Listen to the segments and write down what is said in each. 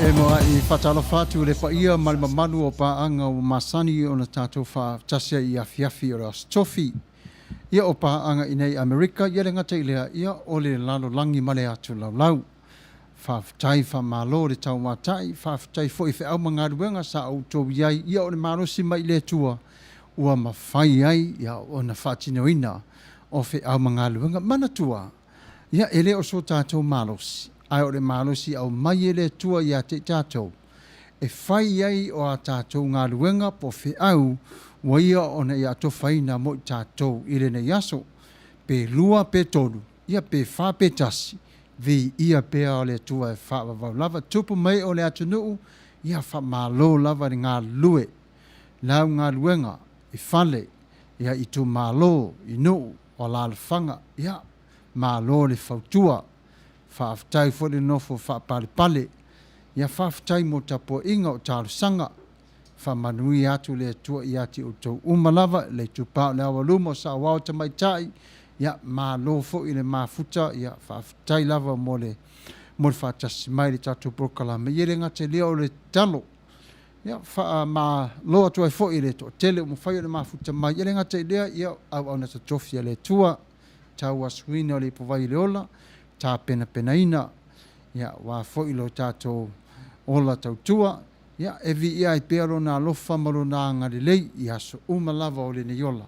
E maoaʻi faatalofa atu i le paia ma le mamalu o paaga ua masani ona tatou faatasi ai i afiafi o le Aso Tofi. Ia o paaga i nei Amerika, ia le gata i lea, ia o le lalolagi ma le atu laulau. Faafetai faamalo le taumatai, faafetai foi i feau ma galuega sa outou i ai, ia o le malosi mai le Atua ua mafai ai ia ona faatinoina o feau ma galuega. Manatua, ia e le o so tatou malosi, ae o le malosi e aumai e le Atua ia te i tatou, e fai ai o a tatou galuega po o feau ua ia ona ia atofaina mo i tatou i lenei aso, pe 2 pe 3, ia pe 4 pe 1, viia pea le Atua e faavavau lava. Tupu mai o le atunuu, ia faamalo lava le galulue, lau galuega i fale, ia itumalo, i nuu, o alaalafaga, ia malo le fautua. Faafetai foi le nofo faapalepale. Ia faafetai mo tapuaiga o talosaga. Faamanuia atu le Atua ia te outou uma lava, le itupa o le aoaluma o saoao tamaitai, ia malo foi le mafuta, ia faafetai lava mo le faatasi mai le tatou polokalame. Ia le gata i lea o le tatalo, ia faamalo atu ai foi i le toatele ua mafai ona mafuta mai. Ia le gata i lea, ia auauna totofi a le Atua, tauasuina o le ipuvai o le ola, tapenapenaina, ia aua foi lo tatou ola tautua, ia e viia ai pea lona alofa ma lona agalelei i aso uma lava o lenei ola.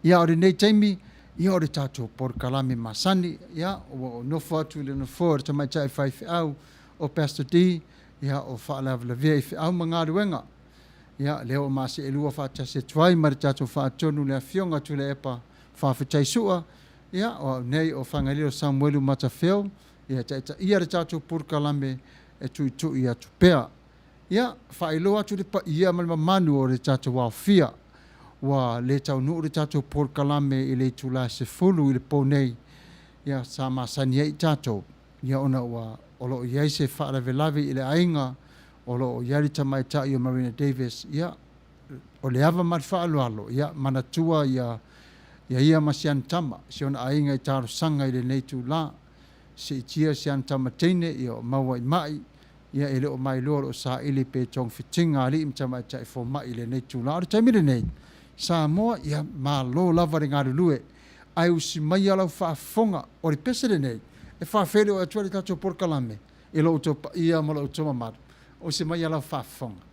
Ia o lenei taimi, ia o le tatou polokalame masani, ia ua ou nofo atu i le nofoa o le tamaitai faifeau o Pastor D, ia o faalavelavea i feau ma galuega. Ia lea ua maseelua faatasi atu ai ma le tatou faatonu le afioga Tuilaepa Faafetai Sua, ia o au nei o Fagalilo Samuelu Matafeo, ia taitaia le tatou polokalame e tuitui atu pea. Ia faailoa atu le paia ma le mamalu o le tatou aofia. Ua le taunuu le tatou polokalame i le itula e 10 i le po nei, ia sa masani ai i tatou, ia ona ua o lo o i ai se faalavelave i le aiga, o lo o i ai le tamaitai o Marina Davis, ia o le ava ma le faaaloalo, ia manatua ia ia ma si ana tama, si ona aiga i talosaga i lenei itula, siitia si ana tama teine, ia o maua i mai, ia e le o mailoa o lo o saili pe togafitiga alii ma tamaitai fomai i lenei itula. O le taimi lenei, Samoa, ia malo lava le galulue, ae usi maia lau faafofoga, o le pese lenei, e faafeiloai atu ai le tatou polokalame i lo outou paia ma lo outou mamalu, usi maia lau faafofoga.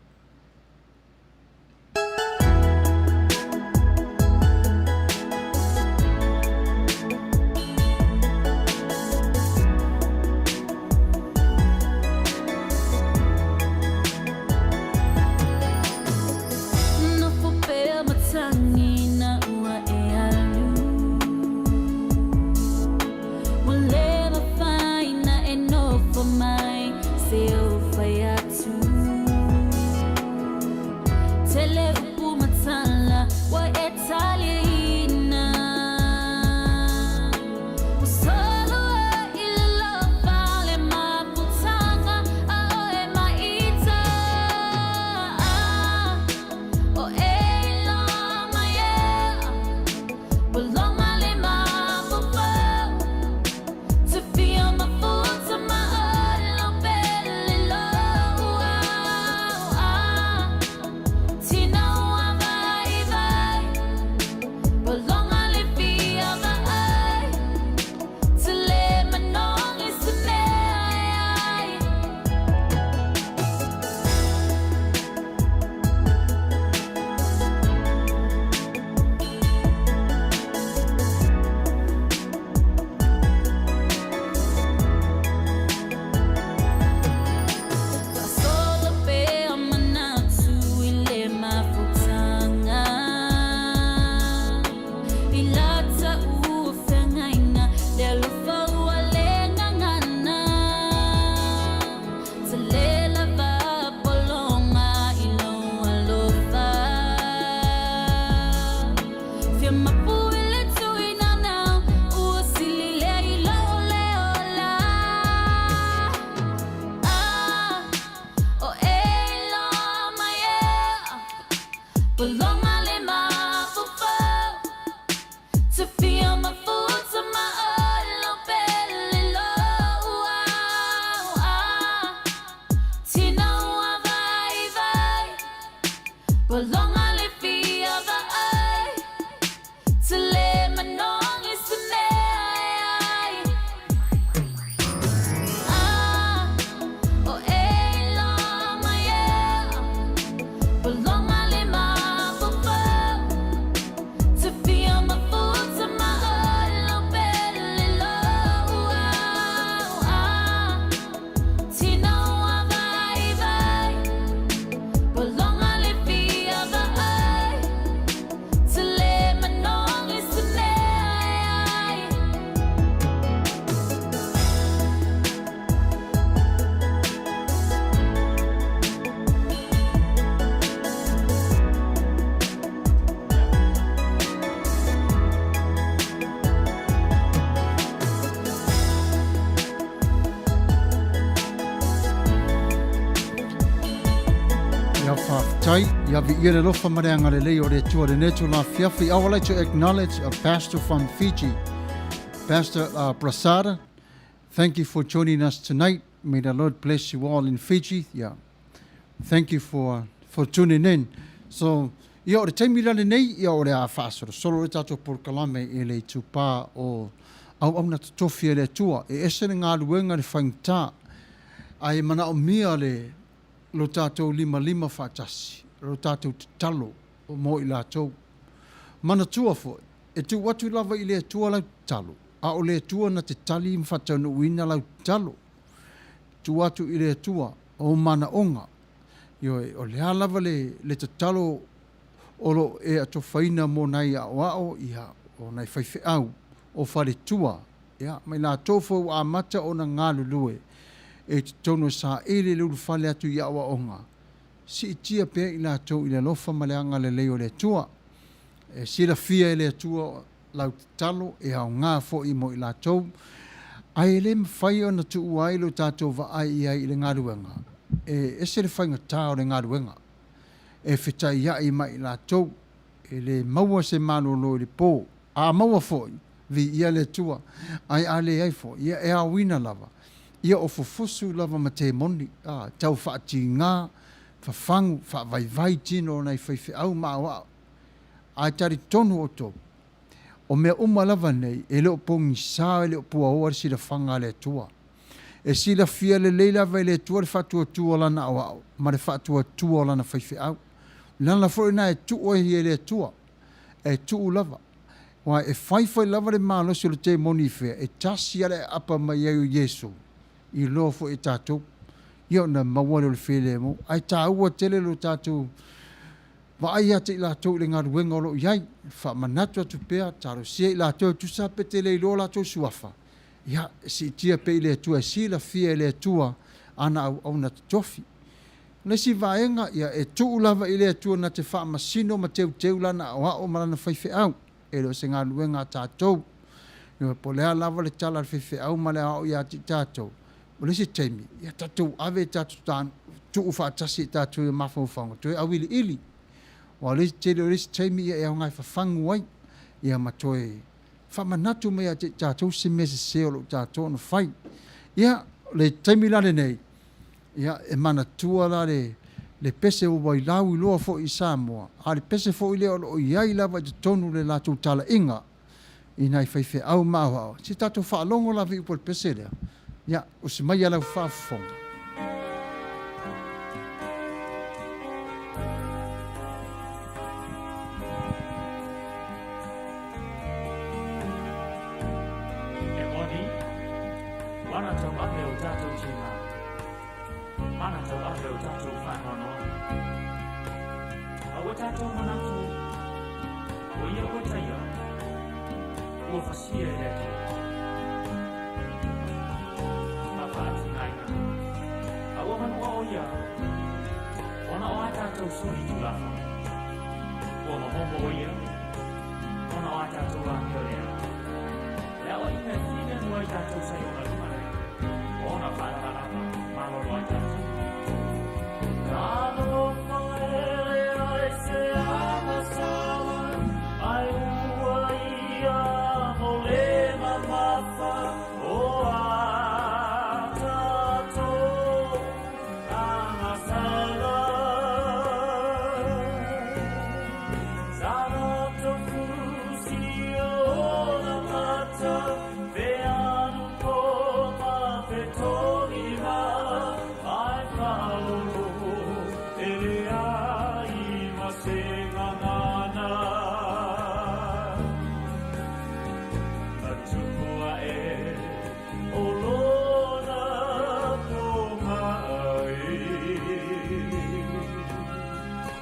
Nofo pea matagi na ua e alu. Ua le mafai na e nofo mai se ou fai atu. Faafetai, ia viia le alofa ma le agalelei o le Atua i lenei itula afiafi. I would like to acknowledge a pastor from Fiji, Pastor Prasada. Thank you for joining us tonight. May the Lord bless you all in Fiji. Yeah. Thank you for for tuning in. So, ia o le taimi la lenei, ia o le a faasolosolo le tatou polokalame i le itupā o auauna totofi a le Atua. E ese le galuega le faigata, ae manaomia le lo tatou limalima faatasi, lo tatou tatalo mo i latou. Manatua foi, e tuu atu lava i le Atua lau tatalo, a o le Atua na te tali ma faataunuuina lau tatalo. Tuu atu i le Atua ou manaoga. Ioe, o le a lava le, le tatalo o lo o e atofaina mo nai aoao, ia, o nai faifeau, o faletua, ia, ma i latou foi ua amata ona galulue i totonu e saili le ulufale atu i aoaoga, siitia pea i latou i le alofa ma le agalelei o le Atua. E silafia e le Atua lau tatalo e aoga foi mo i latou, ae e le mafai ona tuua ai lo tatou vaai i ai i le galuega. E ese le faigata o le galuega e fetaiai ma i latou, e le maua se malolo i le po. A maua foi, viia le Atua, ae a leai foi, ia e aoina lava, ia o fufusu lava ma temoni, a, tau faatiga, fafagu, faavaivai tino o nai faifeau ma aoao. Ae talitonu outou, o mea uma lava nei, e le o pogisa, e le o puaoa le silafaga a le Atua. E silafia lelei lava e le Atua le faatuatua o Lana aoao ma le faatuatua o Lana faifeau. O le ala foi lena e tuu ai e le Atua, e tuu lava. Aua e fai foi lava le malosi o le temoni i fea, e tasi lava le aapa mai ai o Iesu, iloa foi e tatou, ia ona maua lea o le filemu. Ae taua tele lo tatou Vaai ia te i latou i le galuega o lo o i ai, faamanatu atu pea, talosia i latou e tusa pe te le iloa o latou suafa, ia, siitia pea i le Atua e silafia e le Atua ana auauna totofi. O le isi vaega, ia, e tuu lava i le Atua na te faamasino ma teuteu lana aoao ma lana faifeau. E le o se galuega a tatou. Ioe, po o le a lava le tala a le faifeau ma le aoao ia te i tatou, o le isi taimi, ia tatou ave tatou tuu faatasi i tatou i mafaufauga, toe auiliili. Aua o le isi tele o le isi taimi ia e aoga e fafagu ai, ia ma toe faamanatu mai ia te i tatou se mea sese o lo o tatou ona fai. Ia, o le taimi la lenei, ia, e manatua la le, le pese ua wailau iloa foi i Samoa, a o le pese foi lea o lo o i ai lava i totonu o le latou talaiga i nai faifeau ma aoao. Se tatou faalogo lava i upu o le pese lea. Ia, usi mai ia lau faafofoga. E moni, wana tau ave o tatou tina, mana tau ave o tatou whanoanoa. A ua tatou manatu, o ia ua taia, ua fasia e le Atua. Ma faatinaina, a ua manua o ia, ona o a tatou soli tulafono. Ua momomo o ia, ona o a tatou amio lea. Le aoaiga e filemu ai tatou sa i ona luma nei, o ona faalavalava malolo ai tatou. Talofa e leai se agasala, ai ua ia mo le mamafa o a tatou agasala.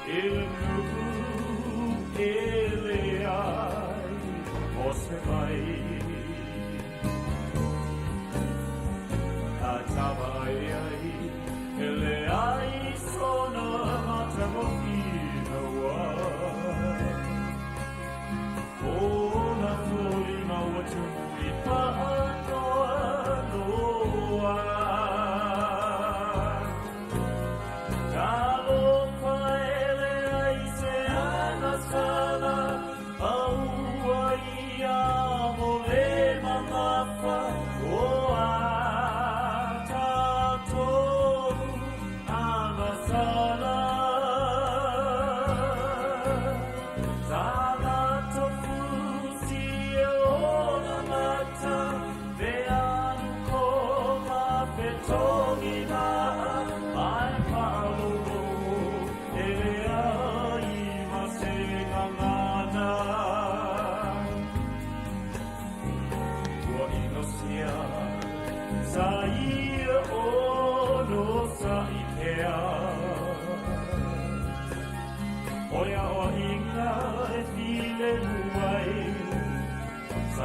I le nu'u e leai o se vai A tava ai ai e leai sona matagofie ua Ona folima ua tumu i paanoa noa.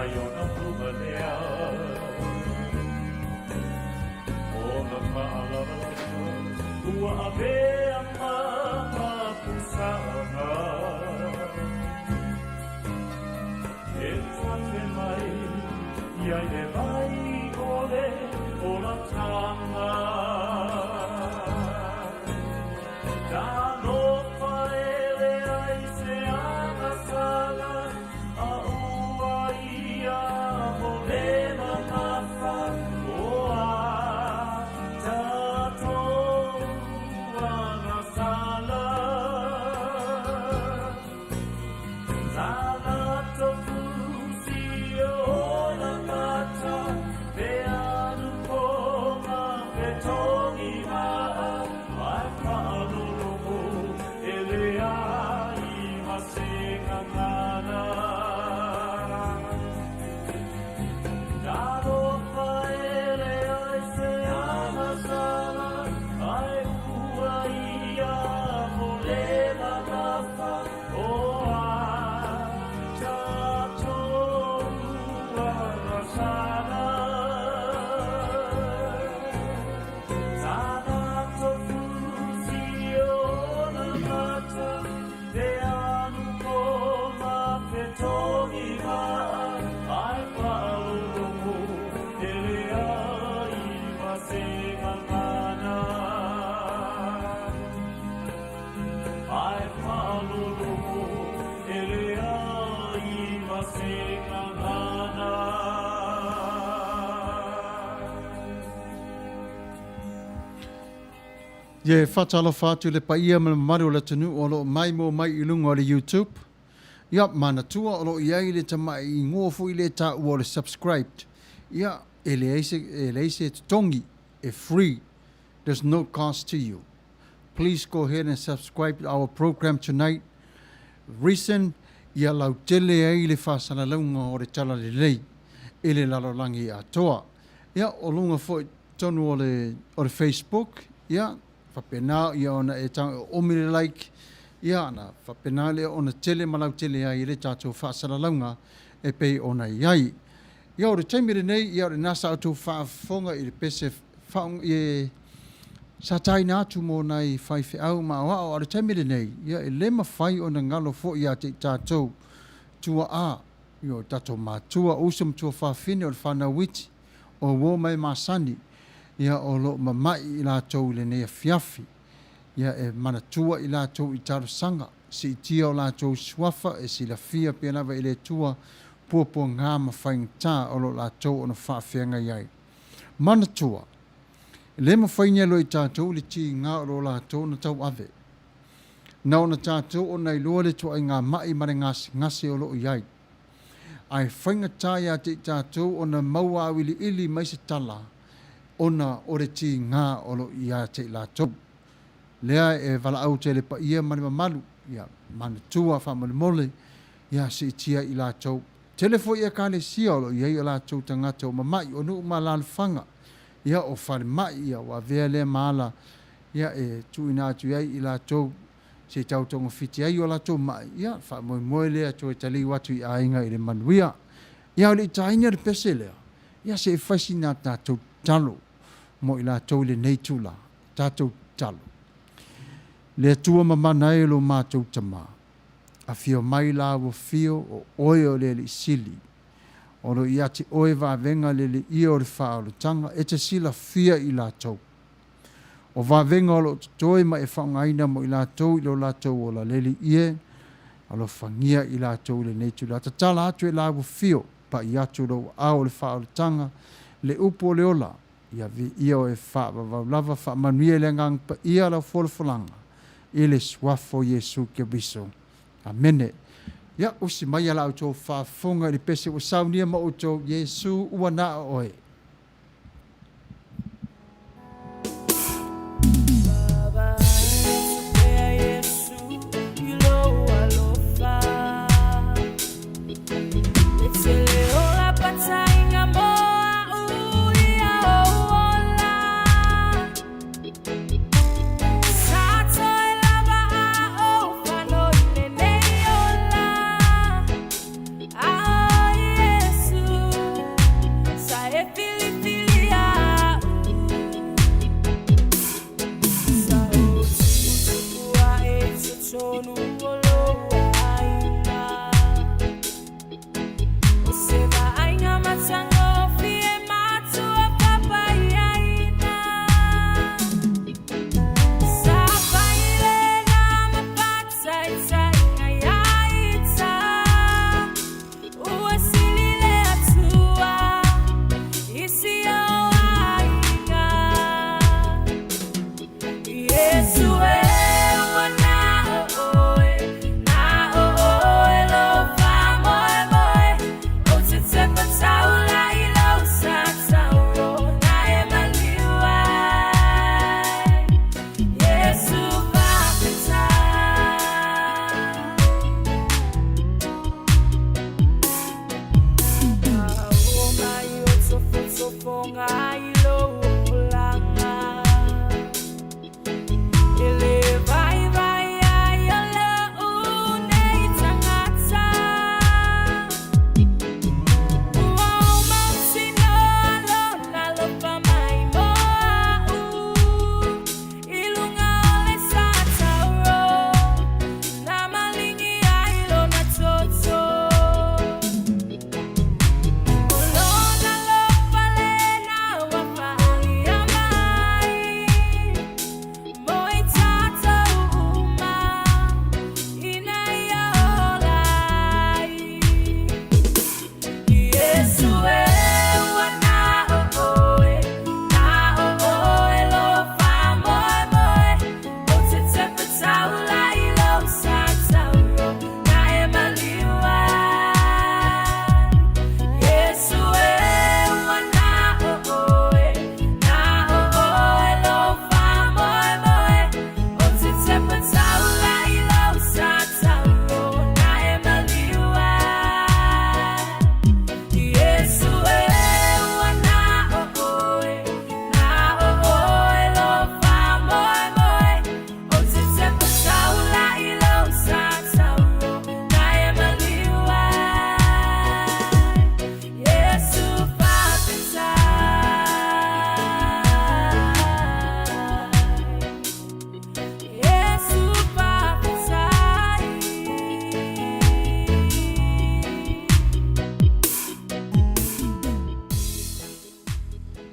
ai ona luga lea. O na fa'alavalava ua avea ma mapusaga e tuafe mai ia i le vai o le olataga. Talofa e leai se agasala a ua ia mo le mamafa o a tatou agasala. Sa latou fusi ona mata pe alu po ma fetogi ma'a ae fa'alologo e leai ma se gagana. Talofa e leai se agasala ae ua ia mo le mamafa o a tatou agasala. Sa latou fusi ona mata pe alu po ma fetogi ma'a ae fa'alologo e leai ma se gagana. Ae fa'alologo e leai ma se gagana. Ia e faatalofa atu i le paia ma le mamalu o le atunuu o lo o maimoa mai i luga o le YouTube. Ia, manatua o lo o i ai le tamai igoa foi lea e taua o le subscribed. Ia, e leai se, e leai se totogi, e free. There's no cost to you. Please go ahead and subscribe to our program tonight. Reason, ia lautele ai le faasalalauga o le Talalelei i le lalolagi atoa. Ia, o luga foi tonu o le, o le Facebook, ia, faapena ia ona e tago e oomi le like, ia, ona faapena lea ona tele ma lautele ai le tatou faasalalauga e pei ona i ai. Ia, o le taimi lenei, ia, o lena sa outou faafofoga i le pese faaoga, e, sa taina atu mo nai faifeau ma aoao, a o le taimi lenei, ia, e le mafai ona galo foi ia te i tatou tuaa, ia, o tatou matua, uso ma tuafafine o le fanau iti, o uo ma e masani, ia, o lo o mama'i i latou i lenei afiafi. Ia, e manatua i latou i talosaga, siitia o latou suafa e silafia pea lava i le Atua puapuaga ma faigata o lo o latou ona faafeagai ai. Manatua, e le mafai nei loa i tatou le tiga o lo latou ona tauave. Na ona tatou ona iloa le ituaiga ma'i ma le gasegase o lo o i ai. Ae faigata ia te i tatou ona maua auiliili mai se tala ona o le tiga o lo o ia te i latou. Lea e valaau tele paia ma le mamalu, ia manatua faamolemole, ia siitia i latou. Tele foi Ekalesia o lo o i ai o latou tagata ua mama'i, o nuu ma alaalafaga, ia o falemai, ia ua avea lea ma ala, ia e tuuina atu i ai i latou se i tau togafiti ai o latou ma'i, ia faamoemoe lea toe taliu atu i aiga i le manuia. Ia o le i taina le pese lea, ia se i fai sina tatou tatalo mo i latou i lenei itula. Tatou tatalo. Le Atua mamana e lo matou Tama, afio mai la ua fio o oe o le Alii Sili, o lo ia te oe vavega le liia o le faaolataga e te silafia i latou. O vavega o lo o totoe ma e faaaogaina mo i latou i lo latou ola le Alii e, alofagia i latou i lenei itula. Tatala atu e la ua fio, pa'i atu lou aao o le faaolataga, le upu o le ola, Ia viia oe faavavau lava, faamanuia i le Agaga Paia lau folafolaga i le Suafa o Iesu Keriso. Amene. Ia, usi mai a la outou faafofoga i le pese ua saunia ma outou, Iesu ua na o oe.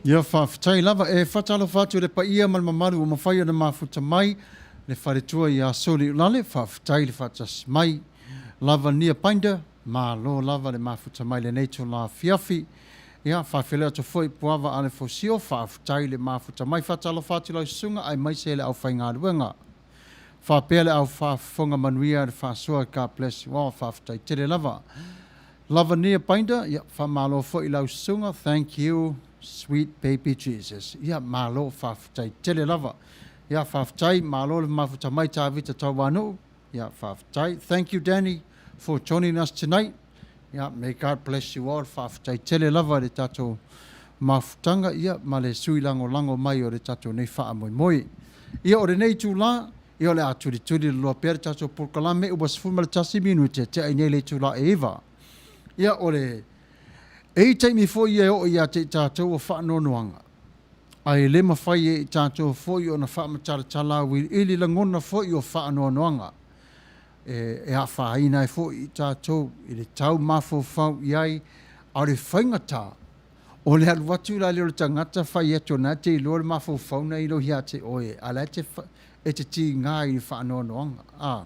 Ia, faafetai lava. E faatalofa atu i le paia ma le mamalu ua mafai ona mafuta mai le faletua ia Soliulale, faafetai le faatasi mai. Lavania Binder, malo lava le mafuta mai i lenei itula afiafi. Ia, faafeiloai atu foi i Puava Alefosio, faafetai le mafuta mai. Faatalofa atu i lau susuga aemaise le aufaigaluega. Faapea le au faafofoga manuia le faasoa God bless you all. Faafetai tele lava. Lavania Binder, ia, faamalo foi i lau susuga. Thank you, sweet baby Jesus. Ia, malo faafetai tele lava. Ia, faafetai, malo le mafuta mai Tavita Tauanuu. Ia, faafetai. Thank you, Danny, for joining us tonight. Ia, may God bless you all. Faafetai tele lava i le tatou mafutaga, ia, ma le sui lagolago mai o le tatou nei faamoemoe. Ia, o lenei itula, ia, o le a tulituli loloa pea le tatou polokalame ua 11 minute tea i nei le itula e 9. Ia, o le e i taimi foi ia e oo ia te i tatou o faanoanoaga, ae le mafai e i tatou foi ona faamatalatala auiliili lagona foi o faanoanoaga e afaina ai foi i tatou i le tau mafaufau i ai, a o le faigata o le alu atu la lea o le tagata fai atu o lena e te iloa le mafaufau na iloa ia te oe, a o la e te tiga i le faanoanoaga. A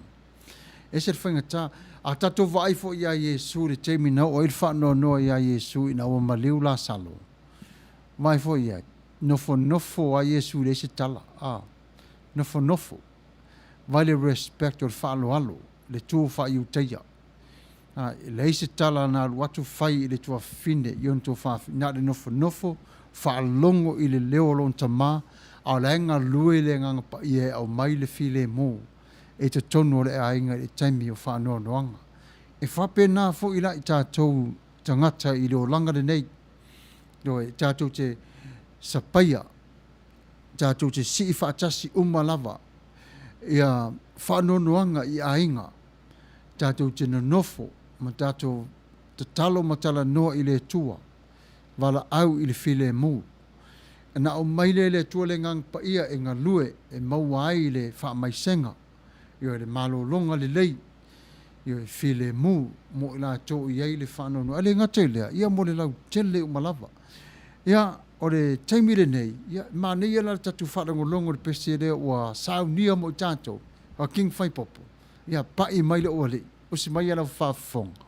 ese le faigata. A tatou vaai foi iā Iesu i le taimi na oo ai le faanoanoa iā Iesu ina ua maliu Lasalo, vaai foi i ai, nofonofo lava Iesu e leai se tala, a nofonofo. Vaai le respect o le faaaloalo, le tu faa-Iutaia. A, e leai se tala na alu atu fai i le tuafafine i ona tuafafine, na o le nofonofo, faalogo i le leo o lona tama, a o la e galue le Agaga Paia e aumai le filemu i totonu o le aiga i le taimi o faanoanoaga. E faapena foi la i tatou tagata i le olaga lenei, ioe, tatou te sapaia, tatou te sii faatasi uma lava ia faanoanoaga i aiga, tatou te nonofo ma tatou tatalo ma talanoa i le Atua, valaau i le filemu. Ona aumai lea e le Atua le Agaga Paia e galue e maua ai le faamaisega, ioe, le malologa lelei, ioe, filemu mo i latou e i ai le faanoanoa. Ae le gata i lea, ia mo le lautele uma lava. Ia, o le taimi lenei, ia, e manaia la le tatou faalogologo i le pese lea ua saunia mo i tatou, a King Faipopo. Ia, pai mai lou alii, usi maia lau faafofoga.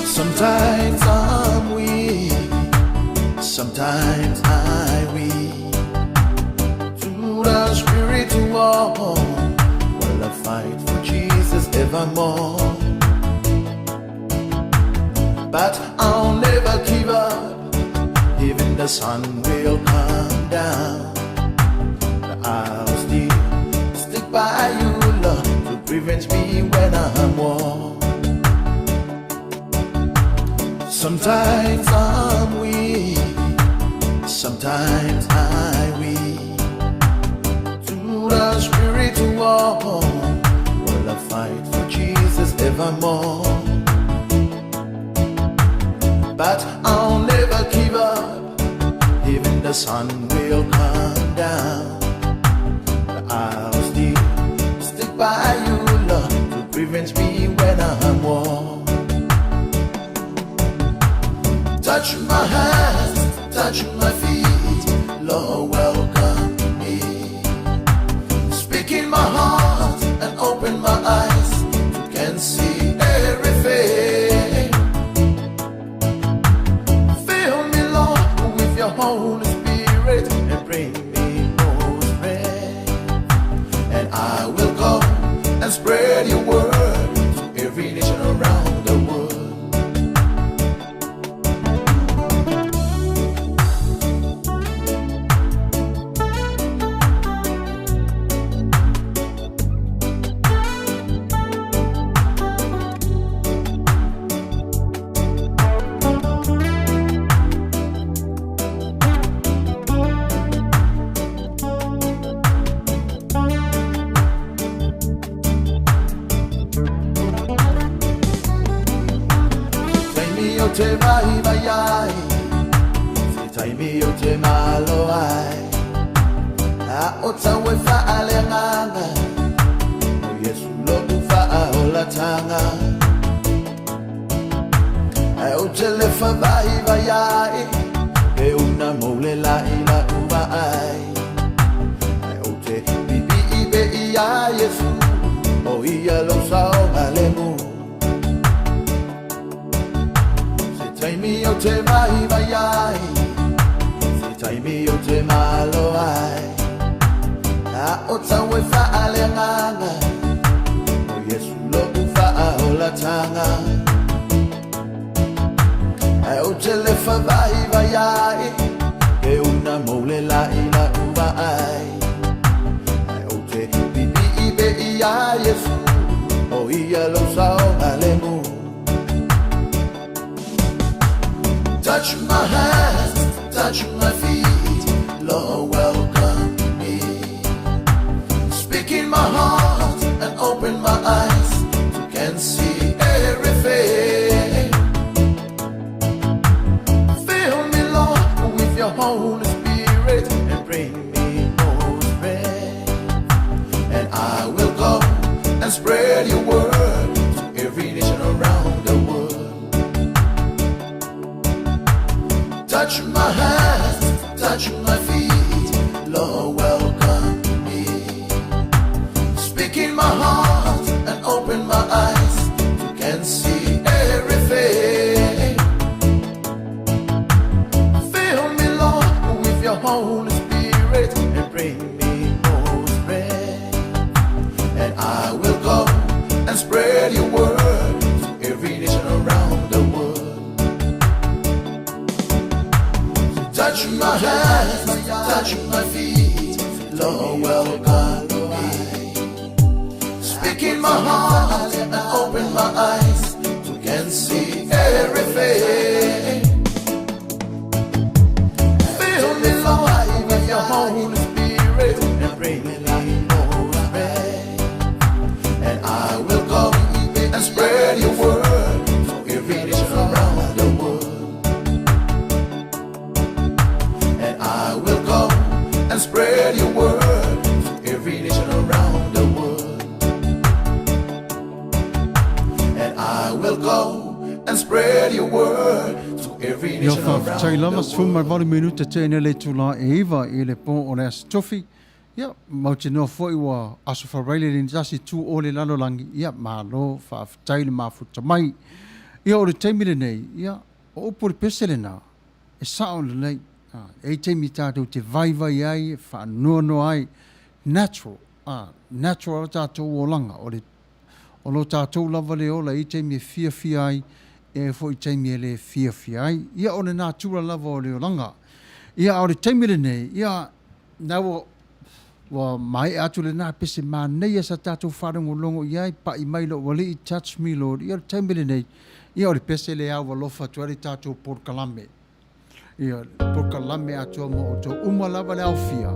Sometimes I'm weak, sometimes I weep. To the spirit war, while I fight for Jesus evermore. But I'll never give up, even the sun will come down. I'll still stick by you, Lord, to prevent me when I'm worn. Sometimes I'm weak, sometimes I weep. To the spirit war, will I fight for Jesus evermore. But I'll never give up, even the sun will come down. I'll still stick by you, Lord, to prevent me when I'm worn. Touch my hands, touch my feet, Lord, welcome me. Speak in my heart and open my eyes to can see everything. Fill me, Lord, with your Holy Spirit and bring me more strength. And I will go and spread your word to every nation around the world. te mai mai ai, Se taimi o te malo ai, A o tau e whaalengaga, O Yesu loku whaaolatanga. Ai o te lefa vai vai ai, E una mole la ila uva ai. Ai o te bibi i be i a Yesu, O ia lo saonga le mu. Se taimi o te mai vai ai, Se taimi o te malo ai, A o tau e whaalengaga, O Yesu loku whaaolatanga. Ai o te lefa vai vai ai, E una mole la ila uva ai. Ai o te bibi i be i a Yesu, O ia lo saonga le mu. Touch my hands, touch my feet, Lord, welcome me. Speak in my heart and open my eyes to can see everything. Fill me, Lord, with your Holy Spirit and bring me more strength. And I will go and spread your word to every nation around the world. Touch my hands, touch my feet, Lord, welcome me. Speak in my heart and open my eyes to can see everything. Fill me, Lord, with your Holy Spirit and bring me more strength. And I will go and spread your word to every nation around the world. Touch my hands, touch my feet, Lord, welcome me. Speak in my heart and open my eyes to can see everything. Fill me, Lord, with your Holy Spirit and bring me more strength. And I will go and spread your word to every nation around the world. And I will go and spread your word to every nation around the world. And I will go and spread your word to every Ia nation faafetai around lava the sefulu ma le world. valu minute tea nei le itula e 9 i le po o le Aso Tofi. Ia, mautinoa foi ua Aso Faraile le tasi tu o le lalolagi. Ia, malo faafetai le mafuta mai. Ia, o le taimi lenei, ia, o upu o le pese lena, e sao lelei. E i ai taimi tatou te vaivai ai, e faanoanoa ai, natural, natural tatou olaga, o le o lo tatou lava le ola e i ai taimi e fiafia ai, e i ai foi taimi e le fiafia ai. Ia, o le natura lava o le olaga. Ia, a o le taimi lenei, ia, na ua ua maea atu lena pese manaia sa tatou faalogologo i ai, Pa'i Mai Lou Alii, Touch Me Lord. Ia, o le taimi lenei, ia, o le pese lea ua alofa atu ai le tatou polokalame. Ia, le polokalame atoa mo outou uma lava le aofia.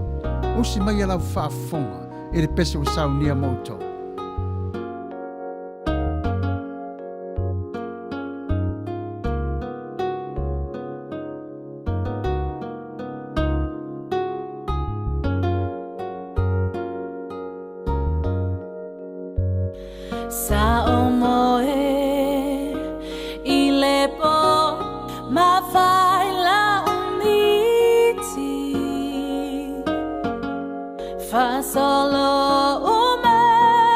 Usi mai ia lau faafofoga i le pese ua saunia mo outou. Sa o moe i le po mafai la umiti Fasolo umea.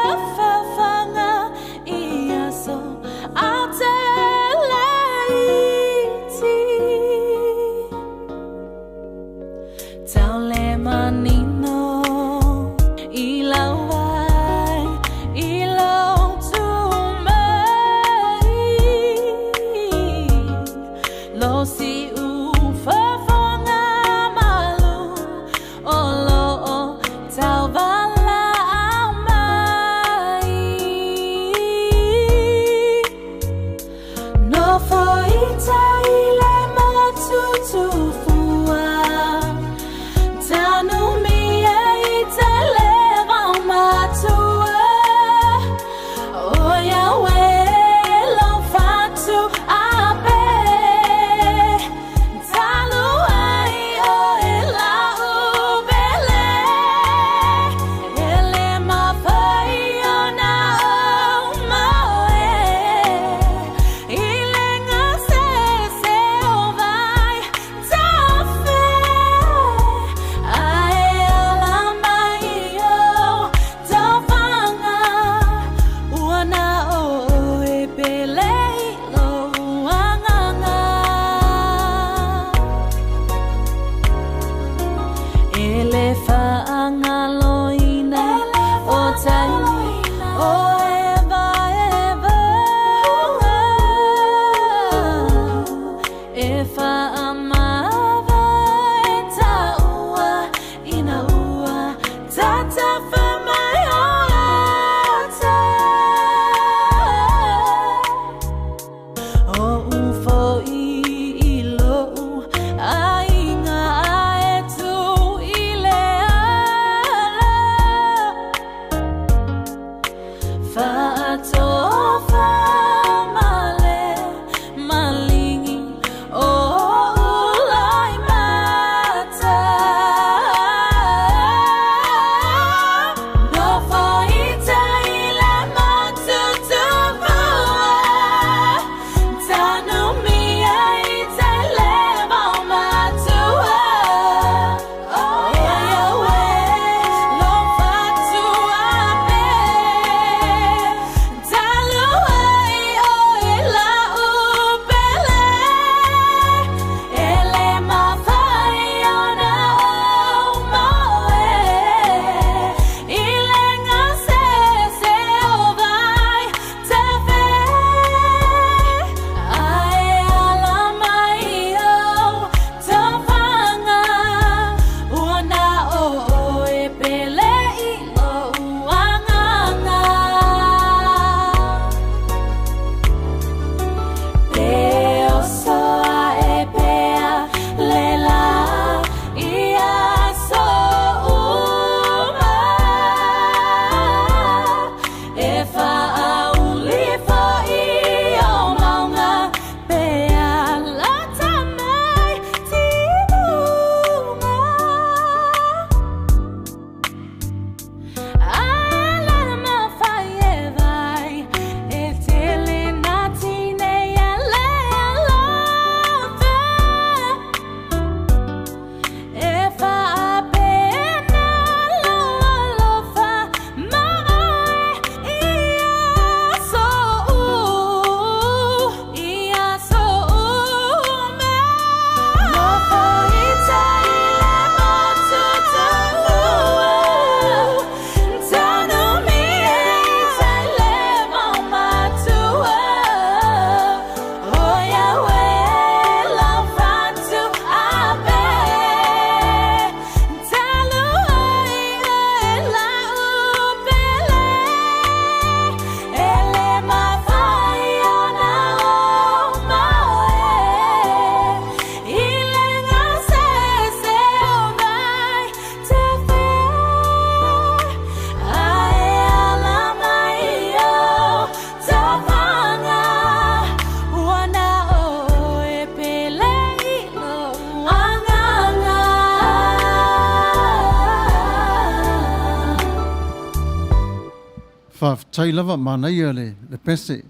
Faafetai lava, manaia le le pese.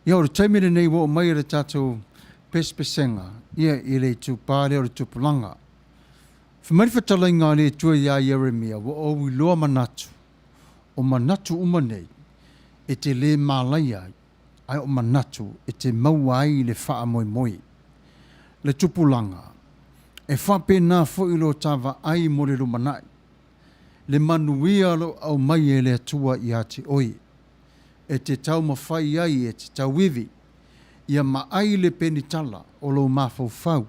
Ia o le taimi lenei ua oo mai le tatou pesepesega ia i le itupa lea o le tupulaga. Fai mai le fetalaiga a le Atua iā Ieremia, Ua ou iloa manatu, o manatu uma nei, e te lē malaia ai, ae o manatu e te maua ai le faamoemoe. Le tupulaga, e faapena foi lo ta vaai mo le lumanai, le manuia o lo o aumai e le Atua ia te oe, e te taumafai ai e te tauivi, ia maai le penitala o lou mafaufau,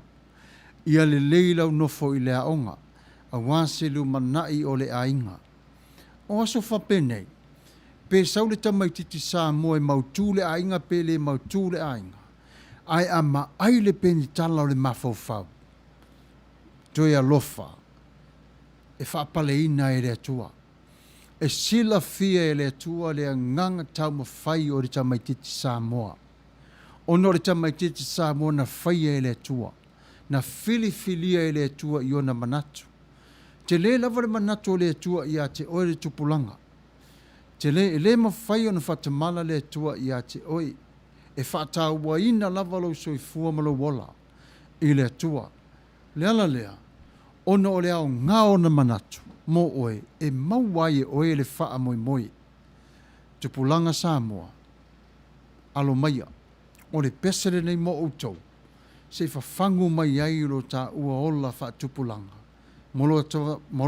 ia lelei lau nofo i le aoga, aua se lumanai o le aiga. O aso faapenei, pe sau le tamaititi Samoa e mautu le aiga pe le mautu le aiga, ae a maai le penitala o le mafaufau, toe alofa e faapaleina e le Atua. E silafia e le Atua le agaga taumafai o le tamaititi Samoa, ona o le tamaititi Samoa na faia e le Atua, na filifilia e le Atua i ona manatu. Tele lava le manatu o le Atua ia te oe le tupulaga. Tele, e le mafai ona faatamala le Atua ia te oe. E faatauaina lava lou soifua ma lou ola i le Atua. Le ala lea, ona o le aoga o ona manatu mo oe e maua ai e oe le faamoemoe. Tupulaga Samoa, alo maia, o le pese lenei mo outou, se i fafagu mai ai lo taua ola faatupulaga mo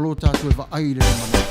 lo tatou e vaai i le lumanai.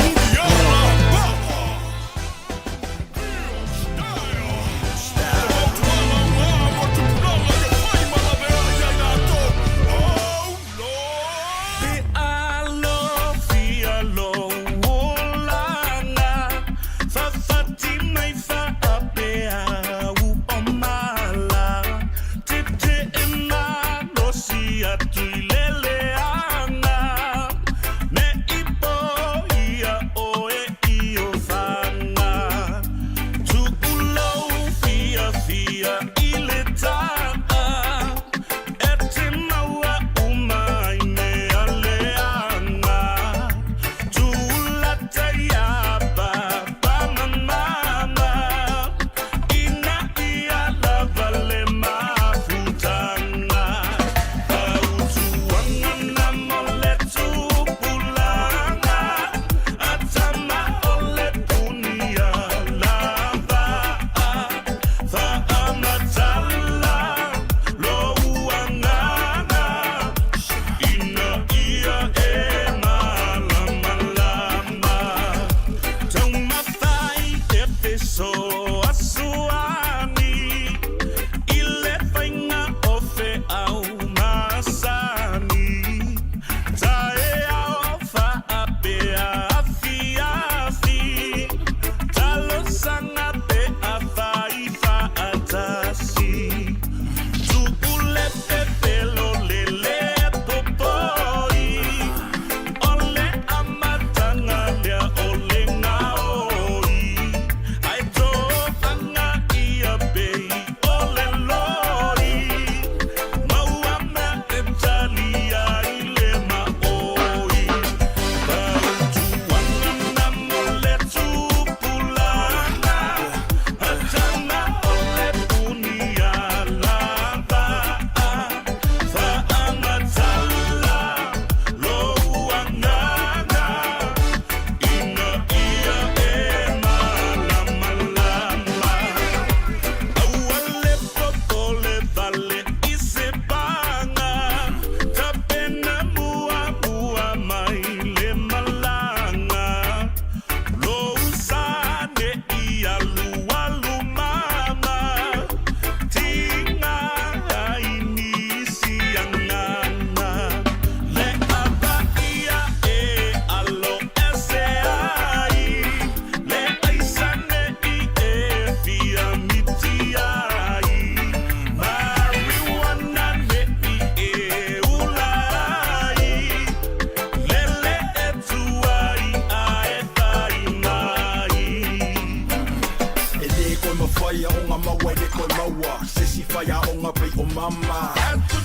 isi faiaoga pei o mama.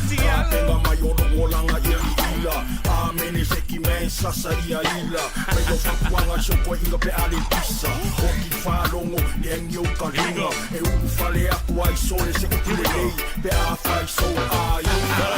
Tapenga mai o lou olaga ia i ila. Amene seki man sasa ia ila. Mai o fapuaga si o koeina pe a le pisa. Oki faalogo le agi o ka luga. E ulufale aku ai sole se upu lelei pe afai sou aiga.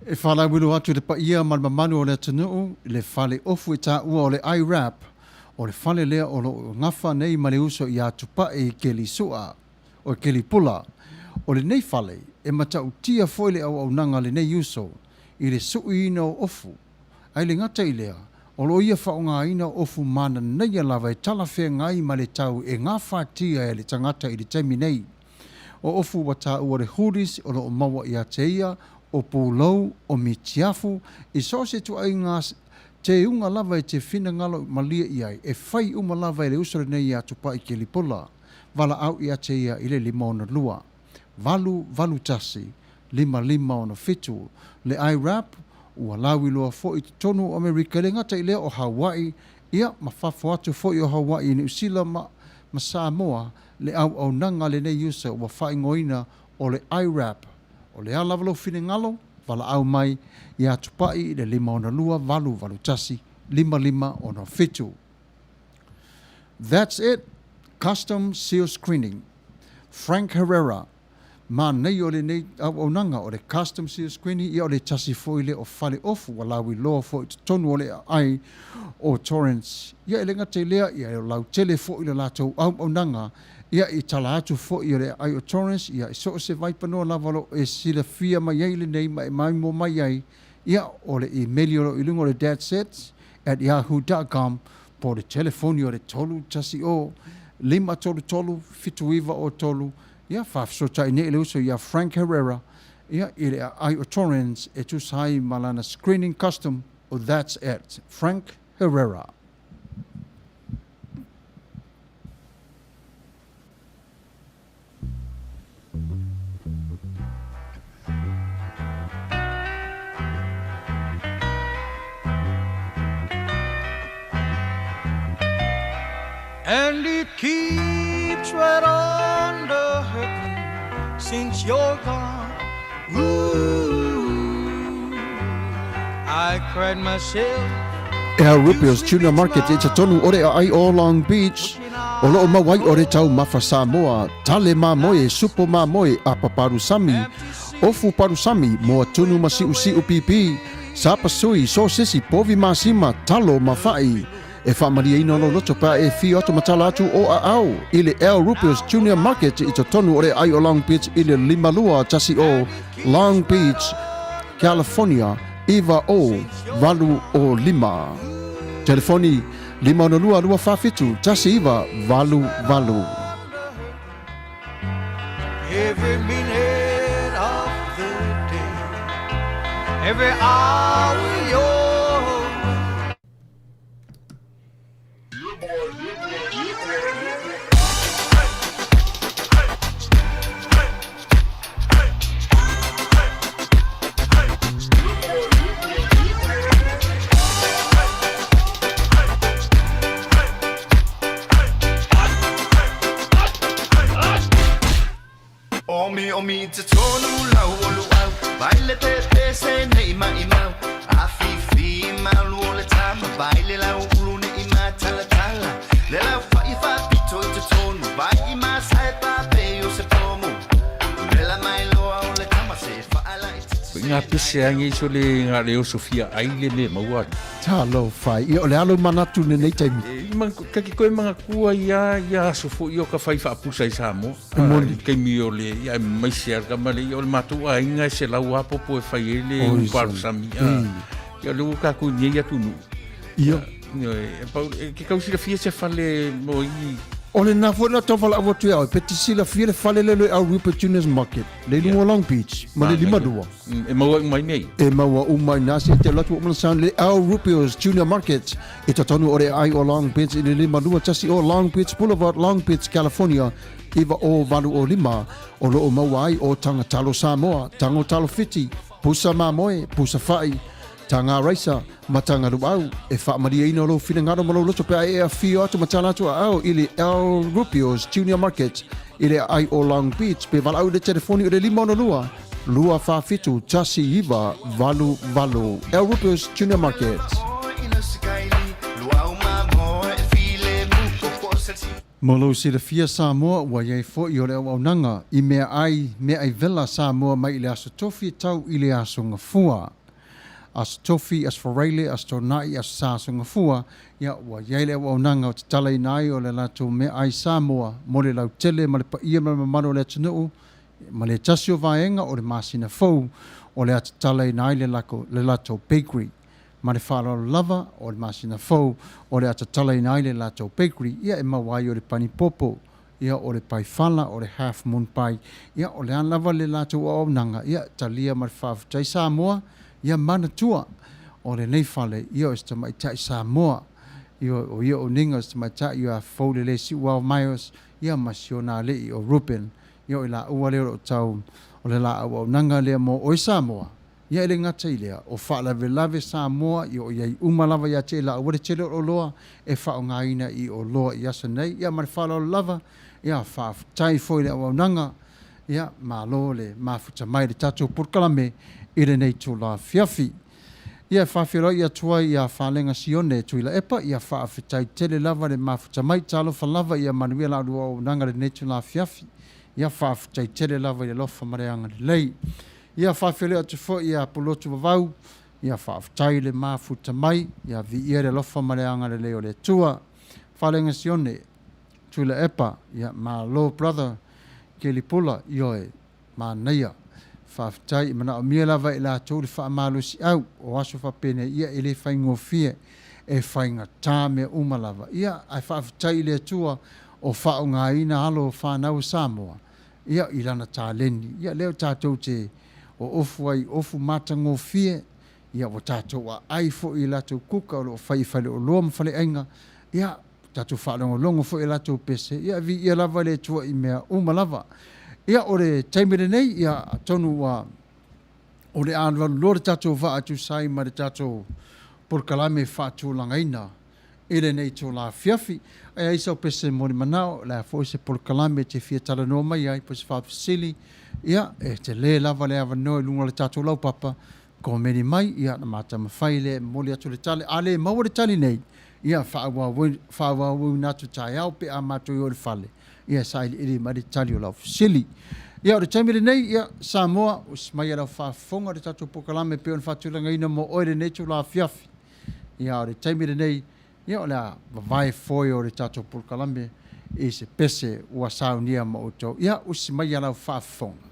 E faalauiloa atu i le paia ma le mamalu o le atunuu i le fale ofu e taua o le IRAP, o le fale lea o lo o gafa nei ma le uso ia Tupai Kelisua, o Kelipula. O lenei fale, e matautia foi le auaunaga a lenei uso i le suiina o ofu. Ae le gata i lea, o lo o ia faaaogaina ofu mananaia lava e talafeagai ma le tau e gafatia e le tagata i le taimi nei. O ofu ua taua le hoodies o lo o maua ia te ia, o pulou, o mitiafu, i so o se ituaiga teuga lava e te finagalo malie i ai, e fai uma lava e le uso lenei ia Tupai Kelipola. Valaau ia te ia i le 562 881 5567. Le IRAP, ua lauiloa foi i totonu o Amerika e le gata i lea o Hawaii, ia ma fafo atu foi o Hawaii i Niu Sila ma ma Samoa, le auaunaga a lenei uso ua faaigoaina o le IRAP. O le a lava lou finagalo, valaau mai ia Tupai i le 562 881 5567. That's it! Custom Seal Screening. Frank Herrera, Manaia o lenei auaunaga o le Custom Seal Screening ia o le tasi foi lea o fale ofu ua lauiloa foi i totonu o le aai o Torrens. Ia e le gata i lea ia e lautele foi le latou auaunaga ia i tala atu foi o le aai o Torrens ia i so o se vaipanoa lava o lo o e silafia mai ai lenei ma e maimoa mai ai ia o le imeli o lo o i luga o le dadsets at yahoo dot com po o le telefoni o le 310 533 7903 Ia, faafesootai nei le uso iā Frank Herrera, ia, i le aai o Torrens e tusa ai ma lana screening custom o That's It. Frank Herrera. And it keeps right on the hurting since you're gone. Ooh, I cried myself Al Rupio's Tuna Market i totonu o le aai o Long Beach, o loo mau ai o le taumafa Samoa, tale mamoe, supo mamoe, apa palusami, ofu palusami, moa tunu ma siusiu pipi, sapasui, sosesi, povi masima, talo ma fa'i. E faamalieina lou loto pe a e fio atu ma tala atu o aao i le Al Rupert's Junior Market i totonu o le aai o Long Beach i le 5210 Long Beach, California 90805. Telefoni 562 247 1988. Every minute of the day, every hour you're Omi omi te tonu lau o luau Vai le te te se nei mai mau Afifi malu o le tama Vai le lau ulu nei mai. Ngā pese a ngei so le ngā le oso fia ai le me maua. Talofa, ia o le alo manatu lenei taimi. E, ma, ka ki koe manatua ia, ia aso fo'i o ka fai faapusa i Samoa. E moni. I taimi o le, ia e maise a le tama le, ia o le matou aiga e selau lava popo e fai ai le Oi, upalosami. Ei. Ia o lea ua tatou i nei atunuu. Ia. Ioe, e pau, e ke tau silafia se fale mo i... O lena foi na tau valaau atu ia oe, pe te silafia le fale lea i Al Rupert Junior's Market, le i luga o Long Beach, ma le 52. E maua uma i nei. E maua uma i nā se te alu atu uma na sound le Al Rupio's Junior Market i totonu o le aai o Long Beach i le 52 o Long Beach Boulevard, Long Beach, California, 90805, o lo o maua ai o Taga Talo Samoa, Tago Talo Fiti, Pusa Mamoe, Pusa Fa'i, Taga Raisa, ma Taga Luau. E faamalieina lou finagalo ma lou loto pe a e afio atu ma tala atu aao i le Al Rupio's Junior Market i le aai o Long Beach pe valaau i le telefoni o le 562 247 1988. Al Rupio's Junior Market. Mo lou silafia Samoa, ua i ai foi o le auaunaga i meaai, meaai vela Samoa mai i le Aso Tofi e tau i le Aso Gafua. Aso Tofi, Aso Faraile, Aso Toonai, Aso Sa, Aso Gafua, ia, ua i ai le auaunaga o tatalaina ai o le latou meaai Samoa mo le lautele ma le paia ma le mamalu o le atunuu, ma le tasi o vaega o le masina fou o le a tatalaina ai le le latou bakery. Ma le faaaloalo lava o le masina fou o le a tatalaina ai le latou bakery, ia e maua ai o le panipopo, ia o le paifala, o le half moon pie, ia o le a lava le latou auaunaga, ia talia ma le faafetai Samoa, ia manatua o lenei fale, ia o se tamaitai Samoa, ia o ia o Ninga o se tamaitai ia fou le le siuao Myers, ia ma si ona alii o Ruben, ia o i laua lea o lo o tau o le la auaunaga lea mo oe Samoa. Ia e le gata i lea, o faalavelave Samoa i o i ai uma lava ia te i laua le tele o oloa e faaaogaina i oloa i aso nei. Ia ma le faaaloalo lava, ia faafetai foi i le auaunaga, ia malo le mafuta mai i le tatou polokalame i lenei itula afiafi. Ia e faafeiloai atu ai ia Falega Sione Tuilaepa, ia faafetai tele lava le mafuta mai, talofa lava ia manuia la oulua auaunaga i lenei itula afiafi. Ia faafetai tele lava i le alofa ma le agalelei. Ia faafeiloai atu foi ia Pulotu Vavau, ia faafetai le mafuta mai, ia viia le alofa ma le agalelei o le Atua. Falega Sione, Tuilaepa, ia malo brother Kelipula, ioe, manaia. Faafetai, e manaomia lava e latou le faamalosiau o aso faapenei, ia e le faigofie, e faigata mea uma lava. Ia, ae faafetai i le Atua o faaaogaina alo o fanau a Samoa, ia, i lana taleni. Ia, lea tatou te oofu ai i ofu matagofie, ia, ua tatou aai foi i latou kuka o lo o fai i faleoloa ma faleaiga, ia, tatou faalogologo foi i latou pese, ia, viia lava le Atua i mea uma lava. Ia, o le taimi lenei, ia, atonu ua o le a alualu loa le tatou vaa e tusa ai ma le tatou polokalame faatulagaina i lenei itula afiafi. Ae ai sau pese mo le manao, o le a foi se polokalame e te fia talanoa mai ai, po o se faafesili, ia, e tele lava le avanoa i luga o le tatou laupapa, komeni mai, ia, ona matamafai lea e momoli atu le tali. A le maua le tali nei, ia, faaauauina atu taeao pe a matou i o i le fale, ia, e sailiili mai le tali o lau fesili. Ia, o le taimi lenei, ia, Samoa, usi mai e lau faafofoga le tatou polokalame e pei ona faatulagaina mo oe i lenei itula afiafi. Ia, o le taimi lenei, ia, o le a vavae foe o le tatou polokalame i se pese ua saunia ma outou. Ia, usi mai a lau faafofoga.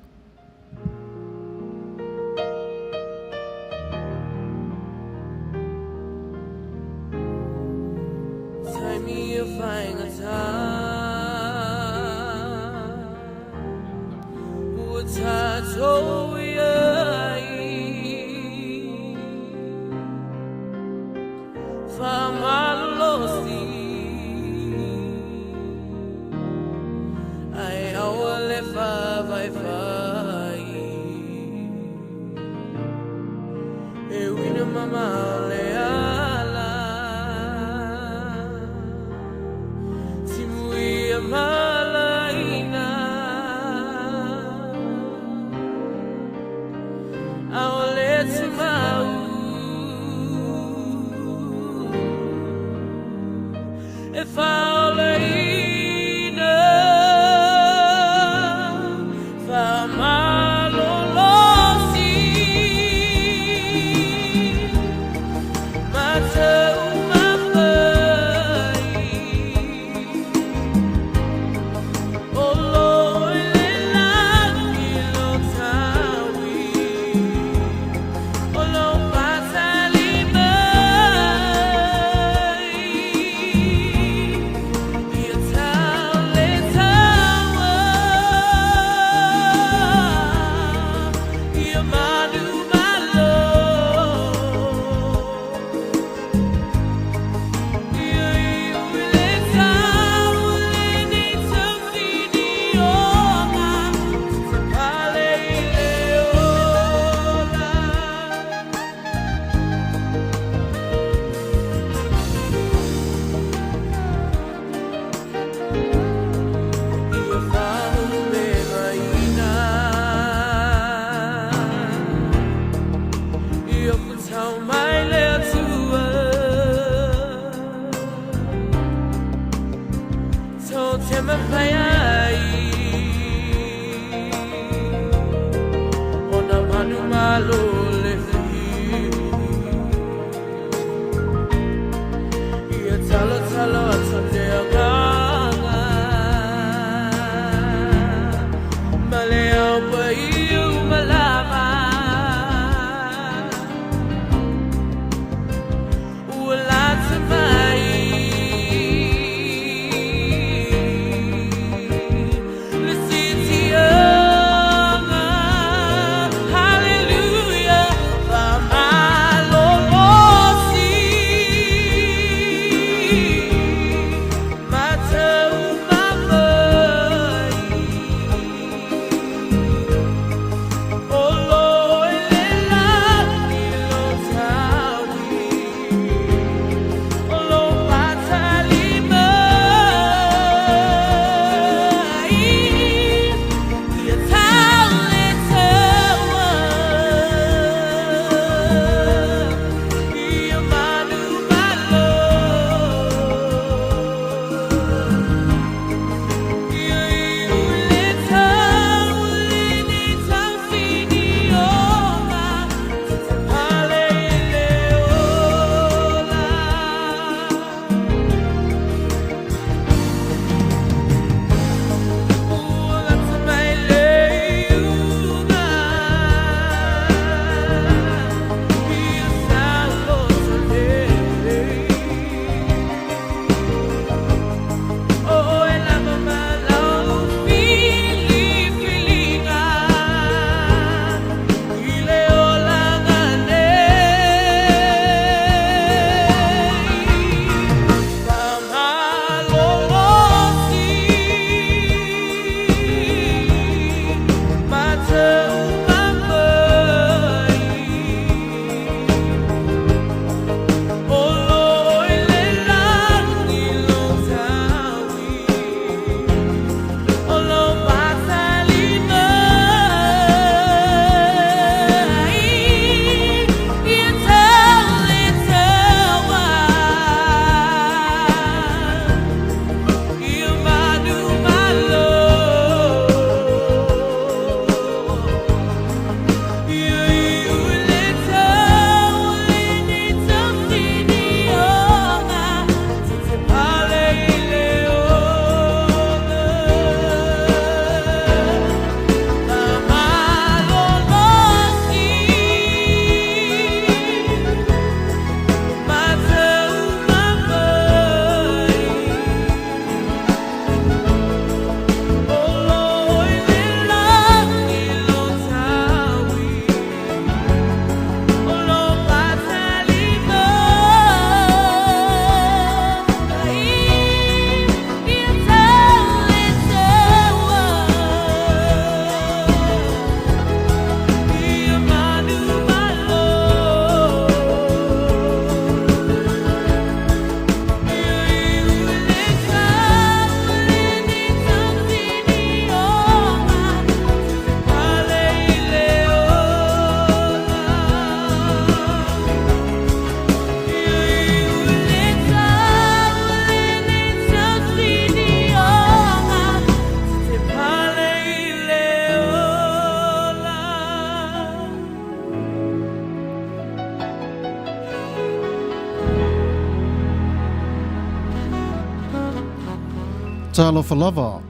Talofa lava,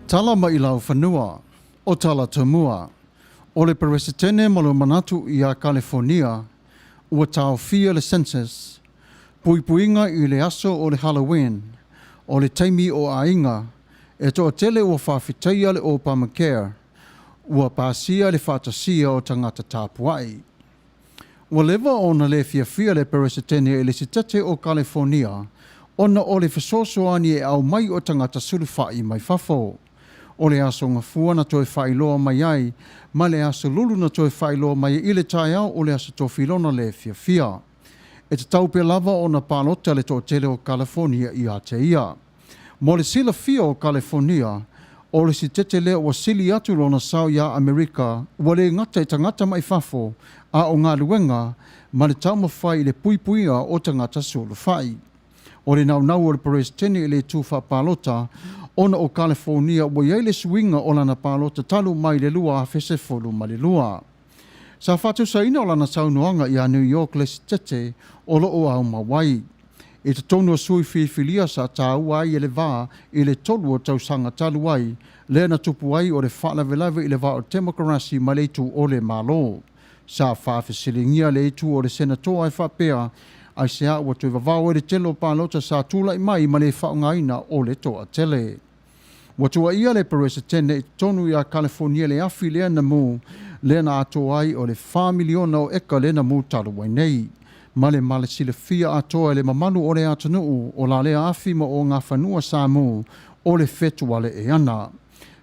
tala mai laufanua, o tala tomua. O le Peresetene ma le manatu iā Kalifonia ua taofia le census, puipuiga i le aso o le Halloween, o le taimi o aiga e toatele ua faafetaia le Obamacare, ua pasia le faatasia o tagata tapuai. Ua leva ona le fiafia le Peresetene i le Sitate o Kalifonia ona o le fesoasoani e aumai o tagata sulufai mai fafo. O le Aso Gafua na toe faailoa mai ai ma le Aso Lulu na toe faailoa mai ai i le taeao o le Aso Tofi lona le fiafia. E tatau pea lava ona palota le toatele o Kalifonia ia te ia. Mo le silafia o Kalifonia, o le sitete lea ua sili atu lona sao iā Amerika ua le gata i tagata mai fafo a o galuega ma le taumafai i le puipuiga o tagata sulufai. O le naunau o le Peresetene i le itu faapalota ona o Kalifonia ua i ai le suiga o lana palota talu mai le 2012. Sa faatusaina o lana saunoaga iā New York le Setete o lo o aumau ai. I totonu o sui filifilia sa taua ai e le va i le 3 o tausaga talu ai, lea na tupu ai o le faalavelave i le va o Temokarasi ma le itu o le Malo. Sa faafesiligia le itu o le Senatoa e faapea, Aisea ua toe vavao ai le tele o palota sa tulai mai ma le faaaogaina o le toatele? Ua tuuaia le Peresetene i totonu ia Kalifonia le afi lea na mu, lea na atoa ai o le 4 miliona o eka lea na mu talu ai nei. Ma le male silafia atoa e le mamalu o le atunuu o la lea afi ma o gafanua sa mu o le fetuale e ana.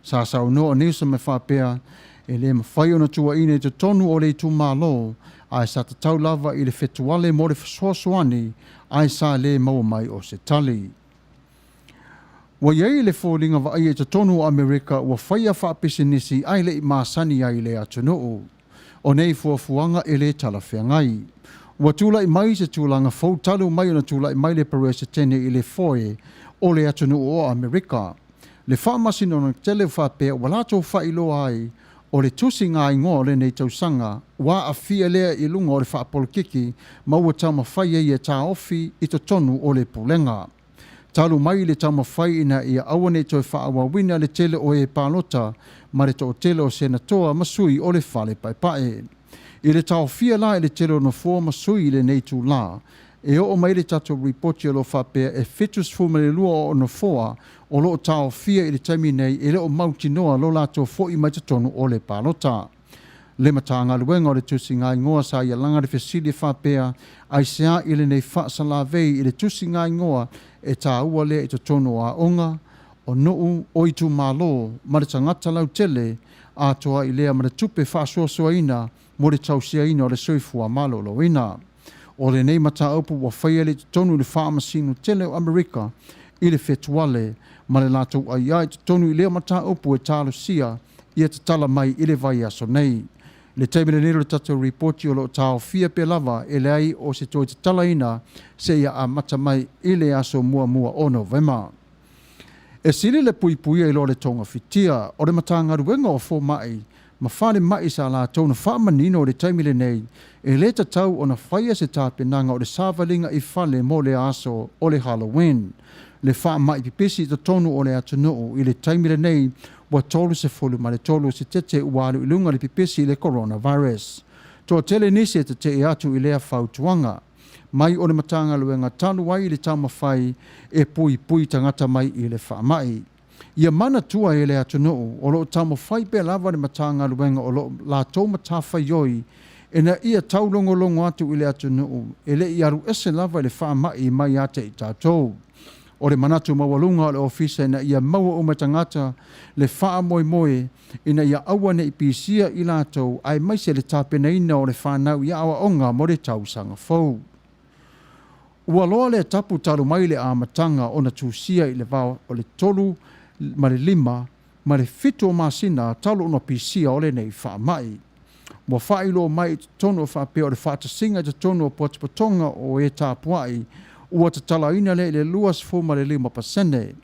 Sa saunoa o Newsom e faapea, e le mafai ona tuuaina i totonu o le itumalo, ae sa tatau lava i le fetuale mo le fesoasoani, ae sa le maua mai o se tali. Ua i ai le foliga vaaia i totonu o Amerika ua faia faapisinisi ae le i masani ai le atunuu. O nei fuafuaga e lē talafeagai. Ua tulai mai se tulaga fou talu mai ona tulai mai le Peresetene i le foe o le atunuu o Amerika. Le faamasinoga tele faapea ua latou faailoa ai o le tusiga igoa o lenei tausaga ua aafia lea i luga o le faapolokiki ma ua taumafai ai e taofi i totonu o le pulega. Talu mai le taumafai ina ia aua ne i toe faaauauina le tele o e palota ma le toatele o senatoa ma sui o le fale paepae. I le taofia la i le tele o nofoa ma sui i lenei itulā, e oo mai le tatou ripoti o lo o faapea e 72 o nofoa o lo o taofia i le taimi nei e le o mautinoa lo latou foi mai totonu o le palota. Le Matagaluega o le Tusiga Igoa sa ia laga le fesili e faapea, aisea i lenei faasalavei i le tusiga igoa e taua lea i totonu o aoga, o nuu, o itumalo ma le tagata lautele, atoa ai lea ma le tupe faasoasoaina mo le tausiaina o le soifua maloloina. O lenei mataupu ua faia le i totonu i le faamasino tele o Amerika i le Fetuale ma le latou aiā i totonu i lea mataupu e talosia ia tatala mai i le vaiaso nei. Le taimi lenei o le tatou ripoti o lo o taofia pea lava e leai o se toe tatalaina seia amata mai i le aso 1 o Novema. E sili le puipuia i lo le togafitia. O le Matagaluega o Fomai ma Falemai sa latou na faamanino i le taimi lenei e lē tatau ona faia se tapenaga o le savaliga i fale mo le aso o le Halloween. Le faamai pipisi i totonu o le atunuu i le taimi lenei ua 33 setete ua alu i luga le pipisi i le coronavirus. Toatele nisi e tete'e atu i lea fautuaga mai o le Matagaluega talu ai i le taumafai e puipui tagata mai i le faamai. Ia manatua e le atunuu o lo o taumafai pea lava le Matagaluega o lo o latou matafaioi ina ia taulogologo atu i le atunuu e le i alu ese lava i le faamai mai ia te i tatou. O le manatu maualuga o le ofisa ina ia maua uma tagata le faamoemoe ina ia aua ne i pisia i latou aemaise le tapenaina o le fanau i aoaoga mo le tausaga fou. Ua loa le tapu talu mai le amataga ona tusia i le va o le 3 ma le 5 ma le 7 o masina talu ona pisia o lenei faamai. Ua faailoa mai i totonu o faapea o le faatasiga i totonu o potopotoga o e tapuai ua tatalaina lea i le 25%.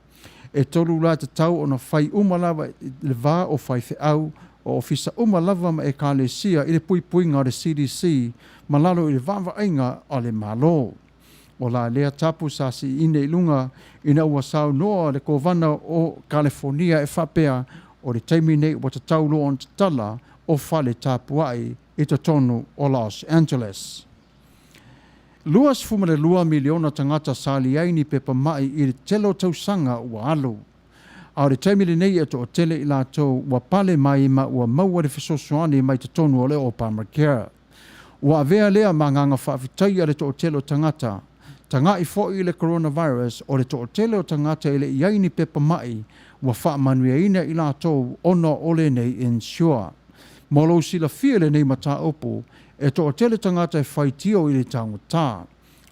E tolu la tatau ona fai uma lava i le va o faifeau o ofisa uma lava ma ekalesia i le puipuiga o le CDC ma lalo i le vaavaaiga a le Malo. O la lea tapu sa siiina i luga ina ua saunoa le Kovana o Kalifonia e faapea o le taimi nei ua tatau loa ona tatala o fale tapuai i totonu o Los Angeles. 22 miliona tagata sa leai ni pepa mai i le tele o tausaga ua alu. A o le taimi lenei e toatele i latou ua pale mai ma ua maua le fesoasoani mai totonu o le Obamacare. Ua avea lea ma agaga faafetaia le toatele o tagata. Taga'i foi i le coronavirus o le toatele o tagata e le i ai ni pepa mai ua faamanuiaina i latou ona o lenei insure. Mo lou silafia i lenei mataupu, e toatele tagata e faitio i le taugata.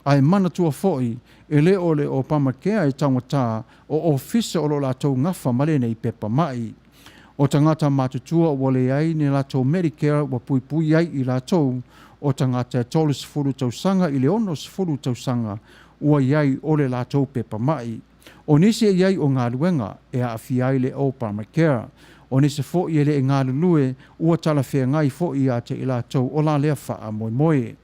Ae manatua foi, e le o le Obamacare e taugata, o ofisa o lo o latou gafa ma lenei pepa mai. O tagata matutua ua leai ni latou Medicare ua puipui ai i latou, o tagata e 30 tausaga i le 60 tausaga ua i ai o le latou pepa mai. O nisi e i ai o galuega e aafia ai le Obamacare. O nisi fo'i e le i galulue ua talafeagai fo'i ia te i latou o la lea faamoemoe.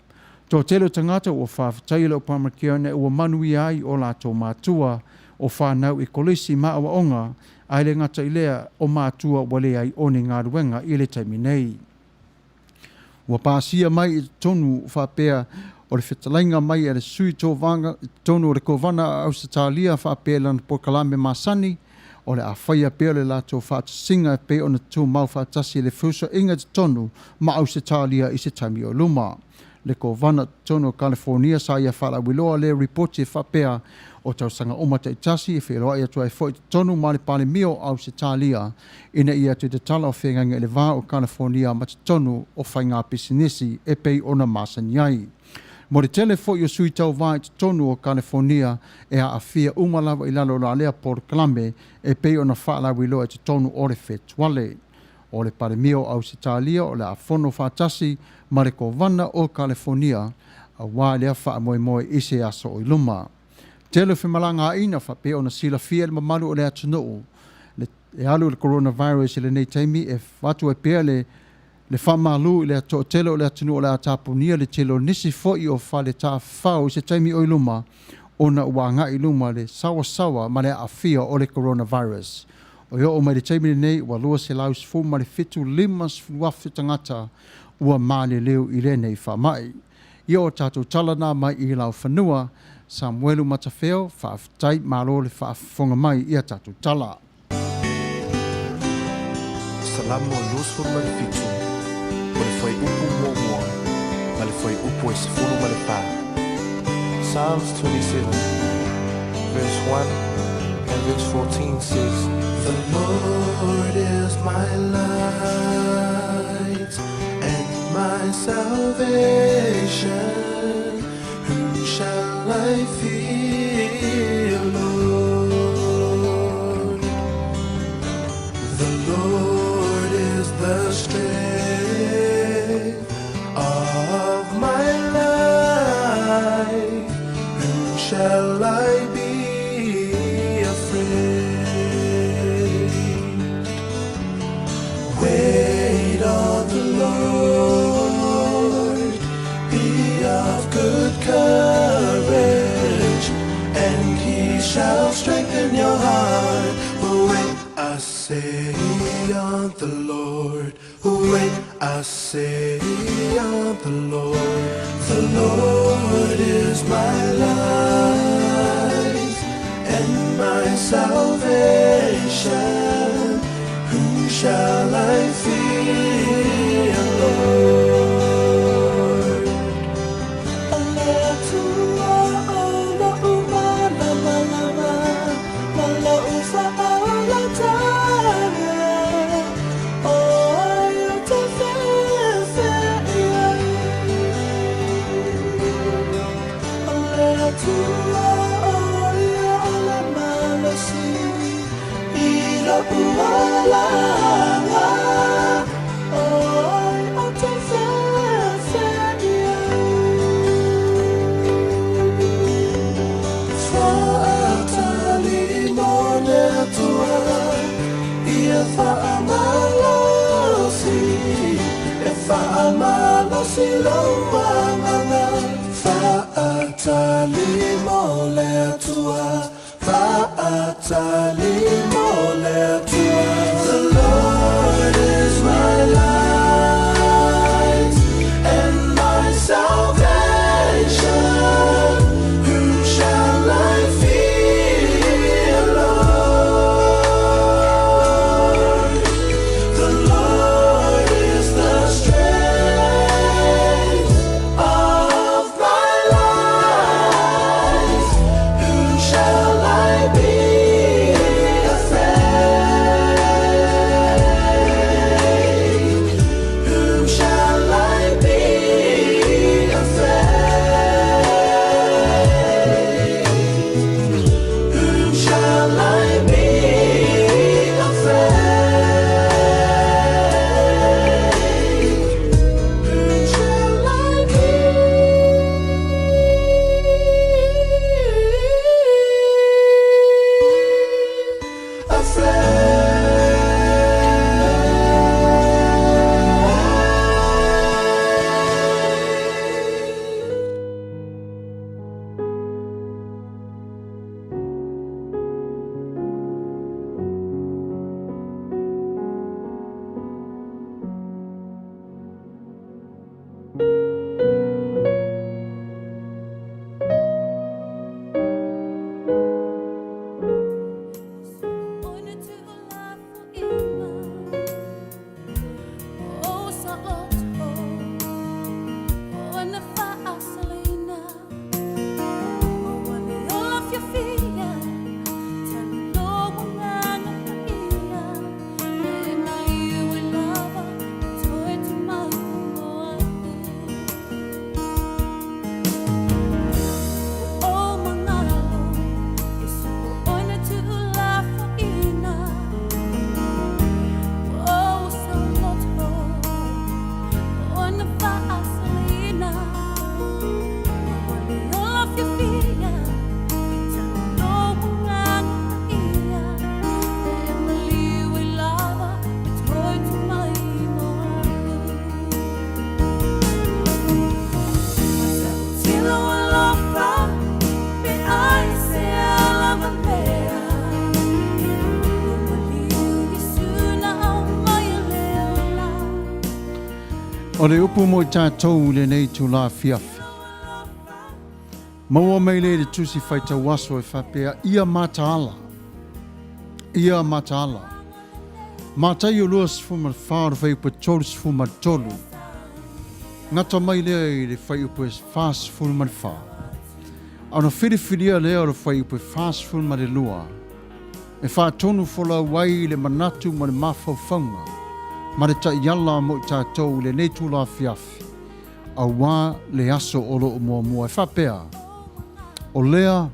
Toatele o tagata ua faafetaia le Obamacare ina ua manuia ai o latou matua, o fanau i kolisi ma aoaoga, ae le gata i lea, o matua ua leai o ni galuega i le taimi nei. Ua pasia mai i totonu faapea o le fetalaiga mai a le sui tauva i totonu o le Kovana a Ausetalia faapea i lana polokalame masani, o le a faia pea le latou faatasiga e pei ona tumau faatasi i le feusuaiga i totonu ma Ausetalia i se taimi o luma. Le Kovana i totonu o Kalifornia sa ia faalauiloa lea ripoti e faapea o tausaga uma taitasi e feiloai atu ai foi i totonu ma le Palemia o Ausetalia ina ia toe tatala o feagaiga i le va o Kalifornia ma totonu o faiga pisinisi e pei ona masani ai. Mo le tele foi o sui tauva i totonu o Kalifornia e aafia uma lava i lalo o la lea polokalame e pei ona faalauiloa i totonu o le Fetuale. O le Palemia o Ausetalia o le a fono faatasi ma le Kovana o Kalifornia auā lea faamoemoe i se aso o i luma. Tele o femalagaaiga faapea ona silafia e le mamalu o le atunuu le e alu le coronavirus i lenei taimi e avatu ai pea le le faamalu i le toatele o le atunuu o le a tapunia le tele o nisi foi o fale tafafao i se taimi o i luma ona ua agai i luma le saoasaoa ma le aafia o le coronavirus. E oo mai le taimi lenei ua 217 50,000 tagata ua maliliu i lenei faamai. Ia o tatou tala na mai i laufanua, Samuelu Matafeo, faafetai, malo le faafofoga mai i a tatou tala. Salamo 27, o le fuaiupu muamua ma le fuaiupu e 14. Psalms 27, verse 1 and verse 14 says, The Lord is my light and my salvation. Whom shall I fear, Lord? The Lord is the strength of my life. Whom shall I be afraid? Wait on the Lord, be of good courage, and he shall strengthen your heart. Wait, I say on the Lord. Wait, I say on the Lord. The Lord is my light and my salvation. Whom shall I fear, Lord? O le Atua o lo'u malamalama ma lo'u faaolataga, o ai ou te feafea i ai? O le Atua o ia o le malosi i lo'u olaga, o ai ou te feafea i ai? Fa'atali mo le Atua, ia fa'amalosi, e fa'amalosi lou agaga. Fa'atali mo le Atua, fa'atali mo le Atua. The Lord is my light and my salvation. Whom shall I fear, Lord? The Lord is the strength of my life. Whom shall I be afraid? O le upu mo i tātou i lenei itulā afiafi. Maua mai lea i le tusi faitau aso e faapea, Ia mataala, ia mataala. Mataio 24 o le fuaiupu e 33, gata mai lea i le fuaiupu e 44. Ona filifilia lea o le fuaiupu e 42 e faatonu folau ai le manatu ma le mafaufauga ma le taiala mo i tatou i lenei itula afiafi auā le aso o lo o muamua e faapea, O lea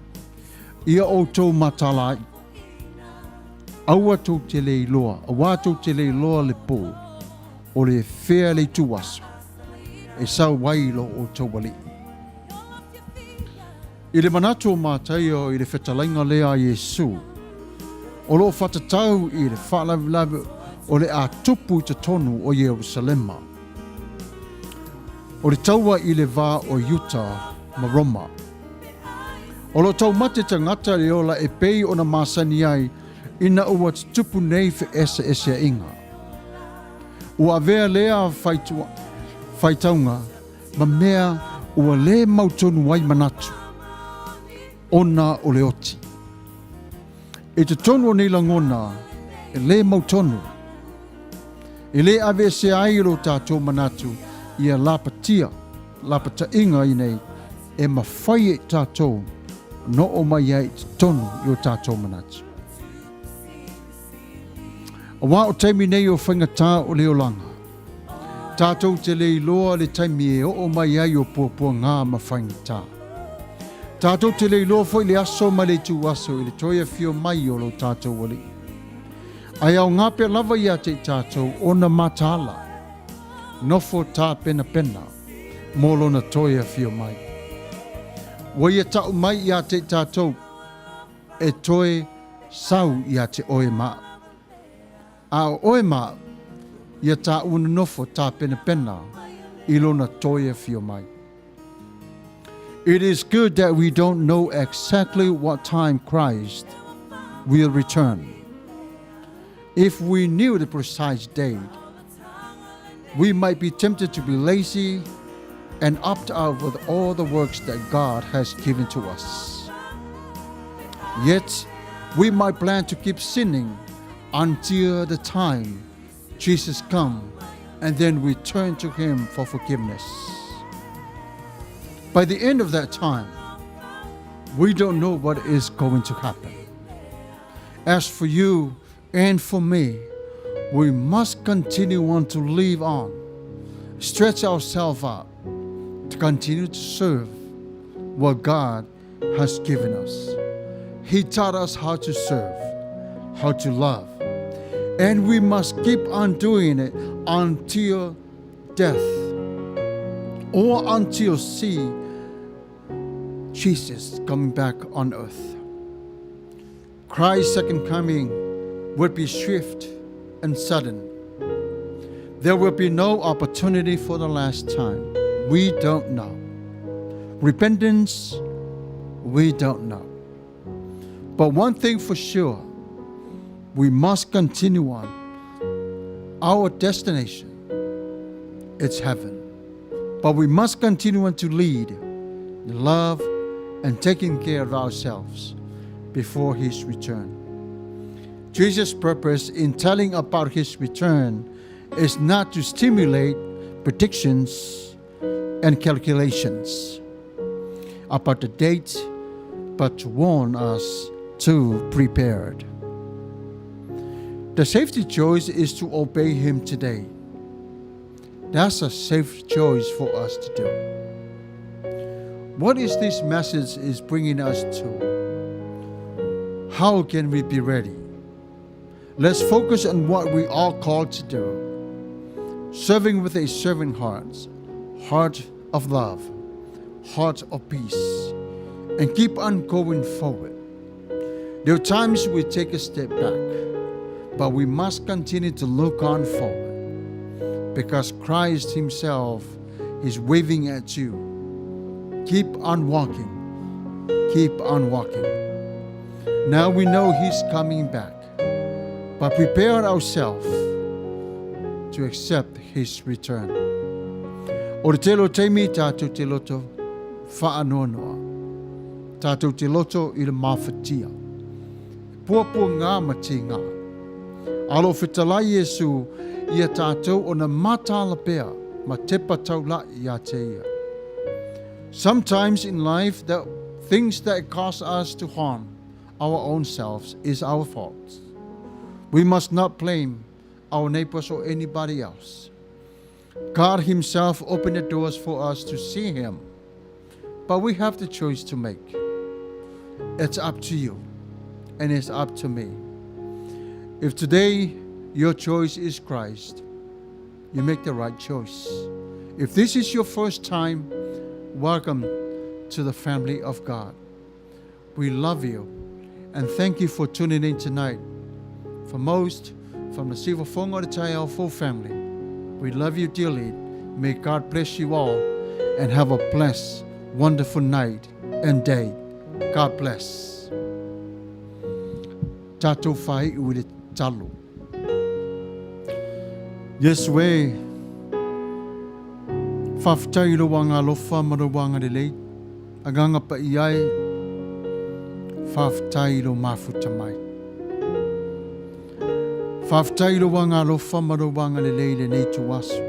ia outou mataala ai, aua tou te le iloa, auā tou te le iloa le pō, o le fea le ituaso e sau ai lo outou Alii. I le manatu o Mataio i le fetalaiga lea a Iesu, o lo o faatatau i le faalavelave o le a tupu i totonu o Ierusalema, o le taua i le va o Iuta ma Roma. O lo o taumate tagata le ola e pei ona masani ai ina ua tutupu nei feeseeseaiga. Ua avea lea faitauga ma mea ua lē mautonu ai manatu, ona o le oti. I totonu o nei lagona e lē mautonu, e lē aveesea ai lo tatou manatu ia lapatia, lapataiga i nei e mafai e tatou ona oo mai ai i totonu i o tatou manatu. Auā o taimi nei o faigata o le olaga, tātou te le iloa le taimi e oo mai ai o puapuagā ma faigata. Tātou te le iloa foi le aso ma le ituaso i le toe afio mai o lo tātou Alii. Ae aoga pea lava ia te i tātou ona mataala, nofo tāpenapena mō lona toe afio mai. Ua ia ta'u mai ia te i tātou, E toe sau ia te oe ma au. A o oe ma au, ia tāua nonofo tāpenapena i lona toe afio mai. It is good that we don't know exactly what time Christ will return. If we knew the precise date, we might be tempted to be lazy and opt out with all the works that God has given to us. Yet, we might plan to keep sinning until the time Jesus comes and then we turn to him for forgiveness. By the end of that time, we don't know what is going to happen. As for you and for me, we must continue on to live on, stretch ourselves out to continue to serve what God has given us. He taught us how to serve, how to love, and we must keep on doing it until death or until see Jesus coming back on earth. Christ's second coming would be swift and sudden. There will be no opportunity for the last time. We don't know. Repentance, we don't know. But one thing for sure, we must continue on. Our destination, it's heaven. But we must continue on to lead, love, and taking care of ourselves before his return. Jesus' purpose in telling about his return is not to stimulate predictions and calculations about the date, but to warn us to prepare. The safety choice is to obey him today. That's a safe choice for us to do. What is this message is bringing us to? How can we be ready? Let's focus on what we are called to do. Serving with a servant heart, heart of love, heart of peace, and keep on going forward. There are times we take a step back, but we must continue to look on forward because Christ Himself is waving at you. Keep on walking. Keep on walking. Now we know He's coming back, but prepare ourselves to accept His return. O le tele o taimi tatou te loto faanoanoa. Tatou te loto i le mafatia. E puapuagā ma tigā. A o lo o fetalai Iesu ia tatou ona mataala pea ma tepa taula'i ia te Ia. Sometimes in life the things that cause us to harm our own selves is our fault. We must not blame our neighbors or anybody else. God Himself opened the doors for us to see Him, but we have the choice to make. It's up to you, and it's up to me. If today your choice is Christ, you make the right choice. If this is your first time, welcome to the family of God. We love you and thank you for tuning in tonight. For most, from the Siufafoga o le Taeao Fou family, we love you dearly. May God bless you all and have a blessed, wonderful night and day. God bless. Tatou faaiu i le tatalo. Iesu e, faafetai i lou agaalofa ma lou agalelei. Agaga Paia e, faafetai i lou mafuta mai. Faafetai i lou agaalofa ma lou agalelei i lenei ituaso.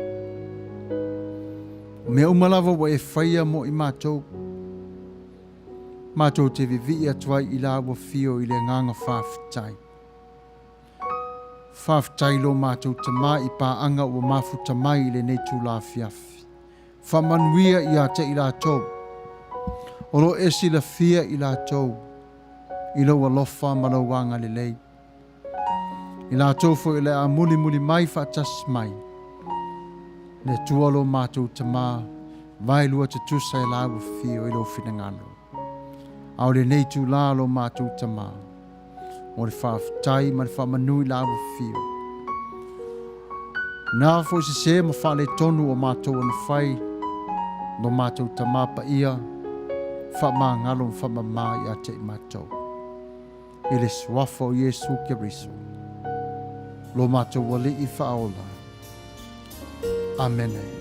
O mea uma lava ua e faia mo i matou, matou te vivii atu ai i la ua fio i le agaga faafetai. Faafetai i lo matou Tama i paaga ua mafuta mai i lenei itula afiafi. Faamanuia ia te i latou. O lo o e silafia i latou i lou alofa ma lou agalelei. I latou foi o le a mulimuli mai faatasi mai. Le Atua lo matou Tama, vaelua tutusa e laua fio i lou finagalo. A o lenei itula lo matou Tama, o le faafetai ma le faamanu i laua fio. Na foi sesē ma faaletonu o matou ona fai, lo matou Tama Paia, faamagalo ma faamamā ia te i matou. I le Suafa o Iesu Keriso, lo matou Alii Faaola. Amene.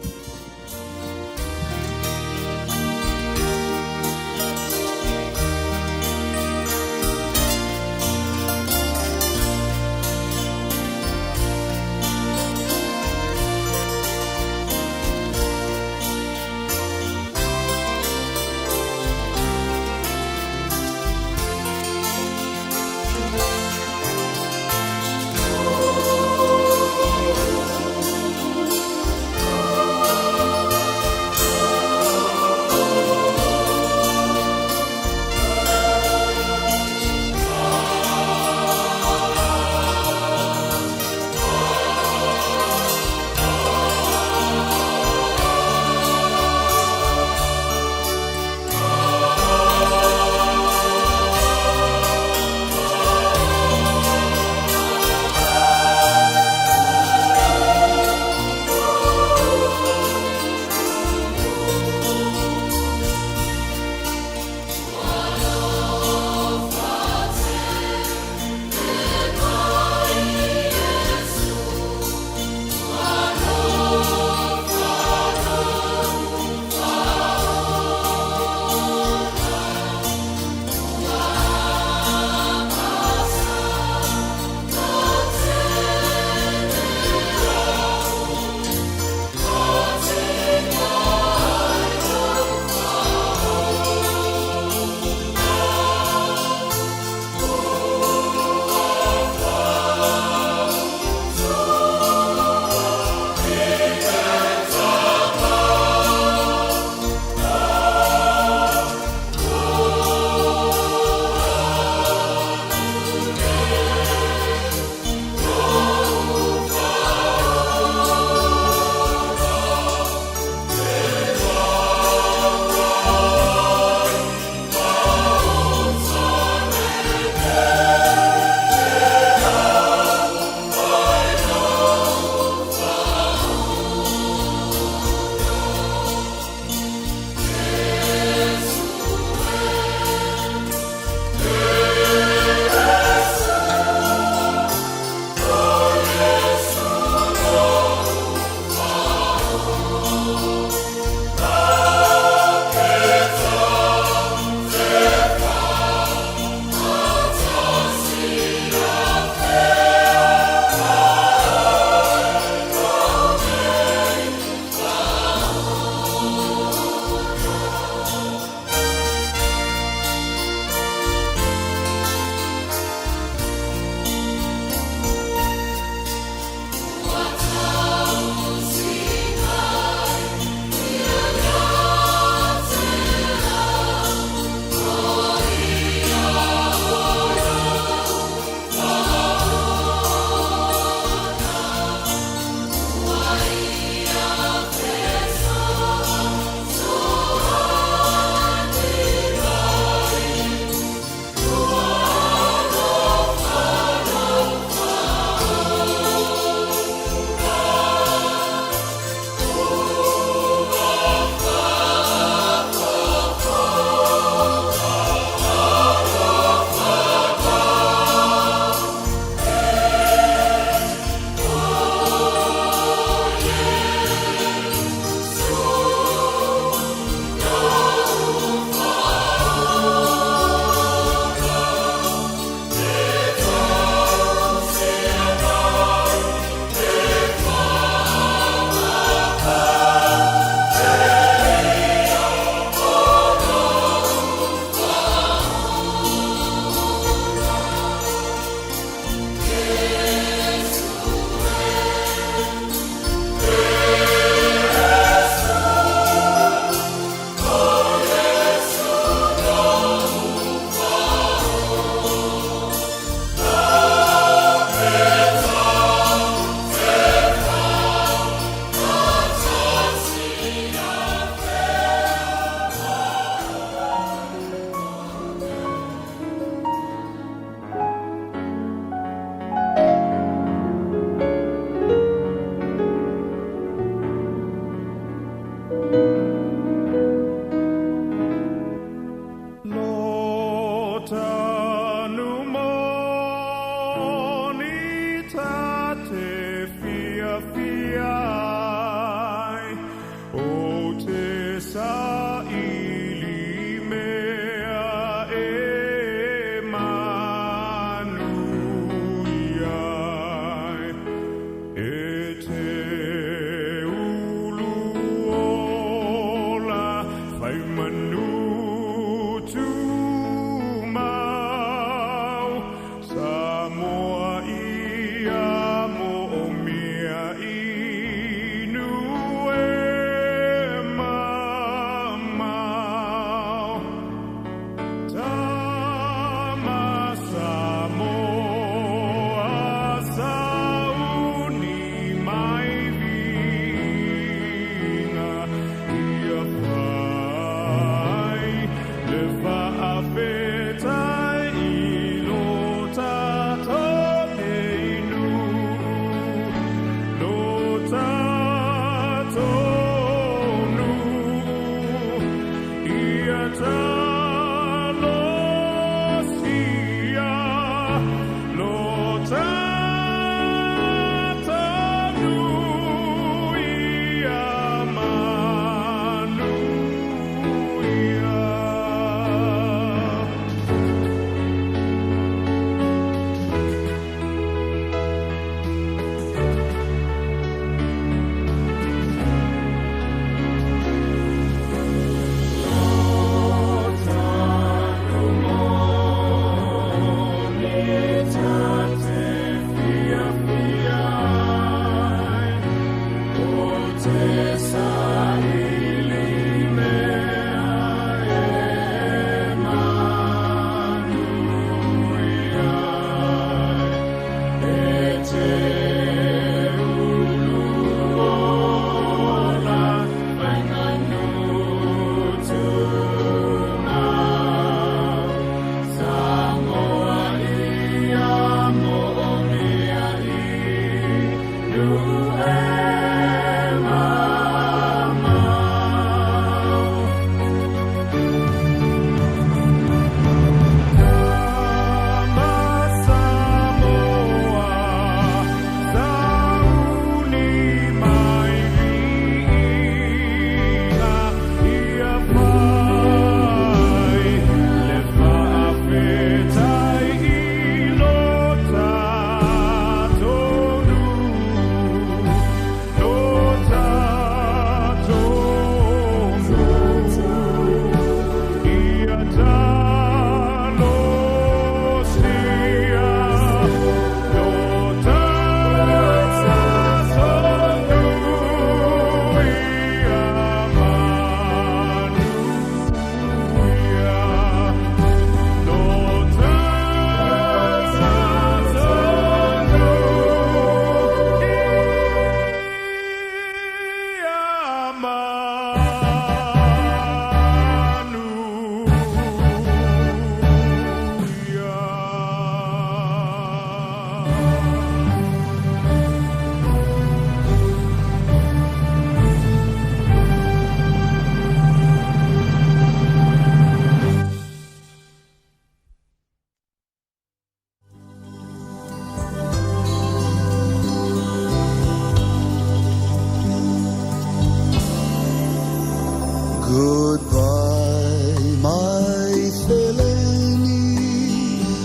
Goodbye, my feleni,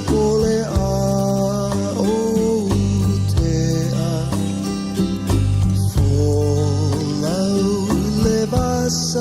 o le a o te a. Folau le vasa.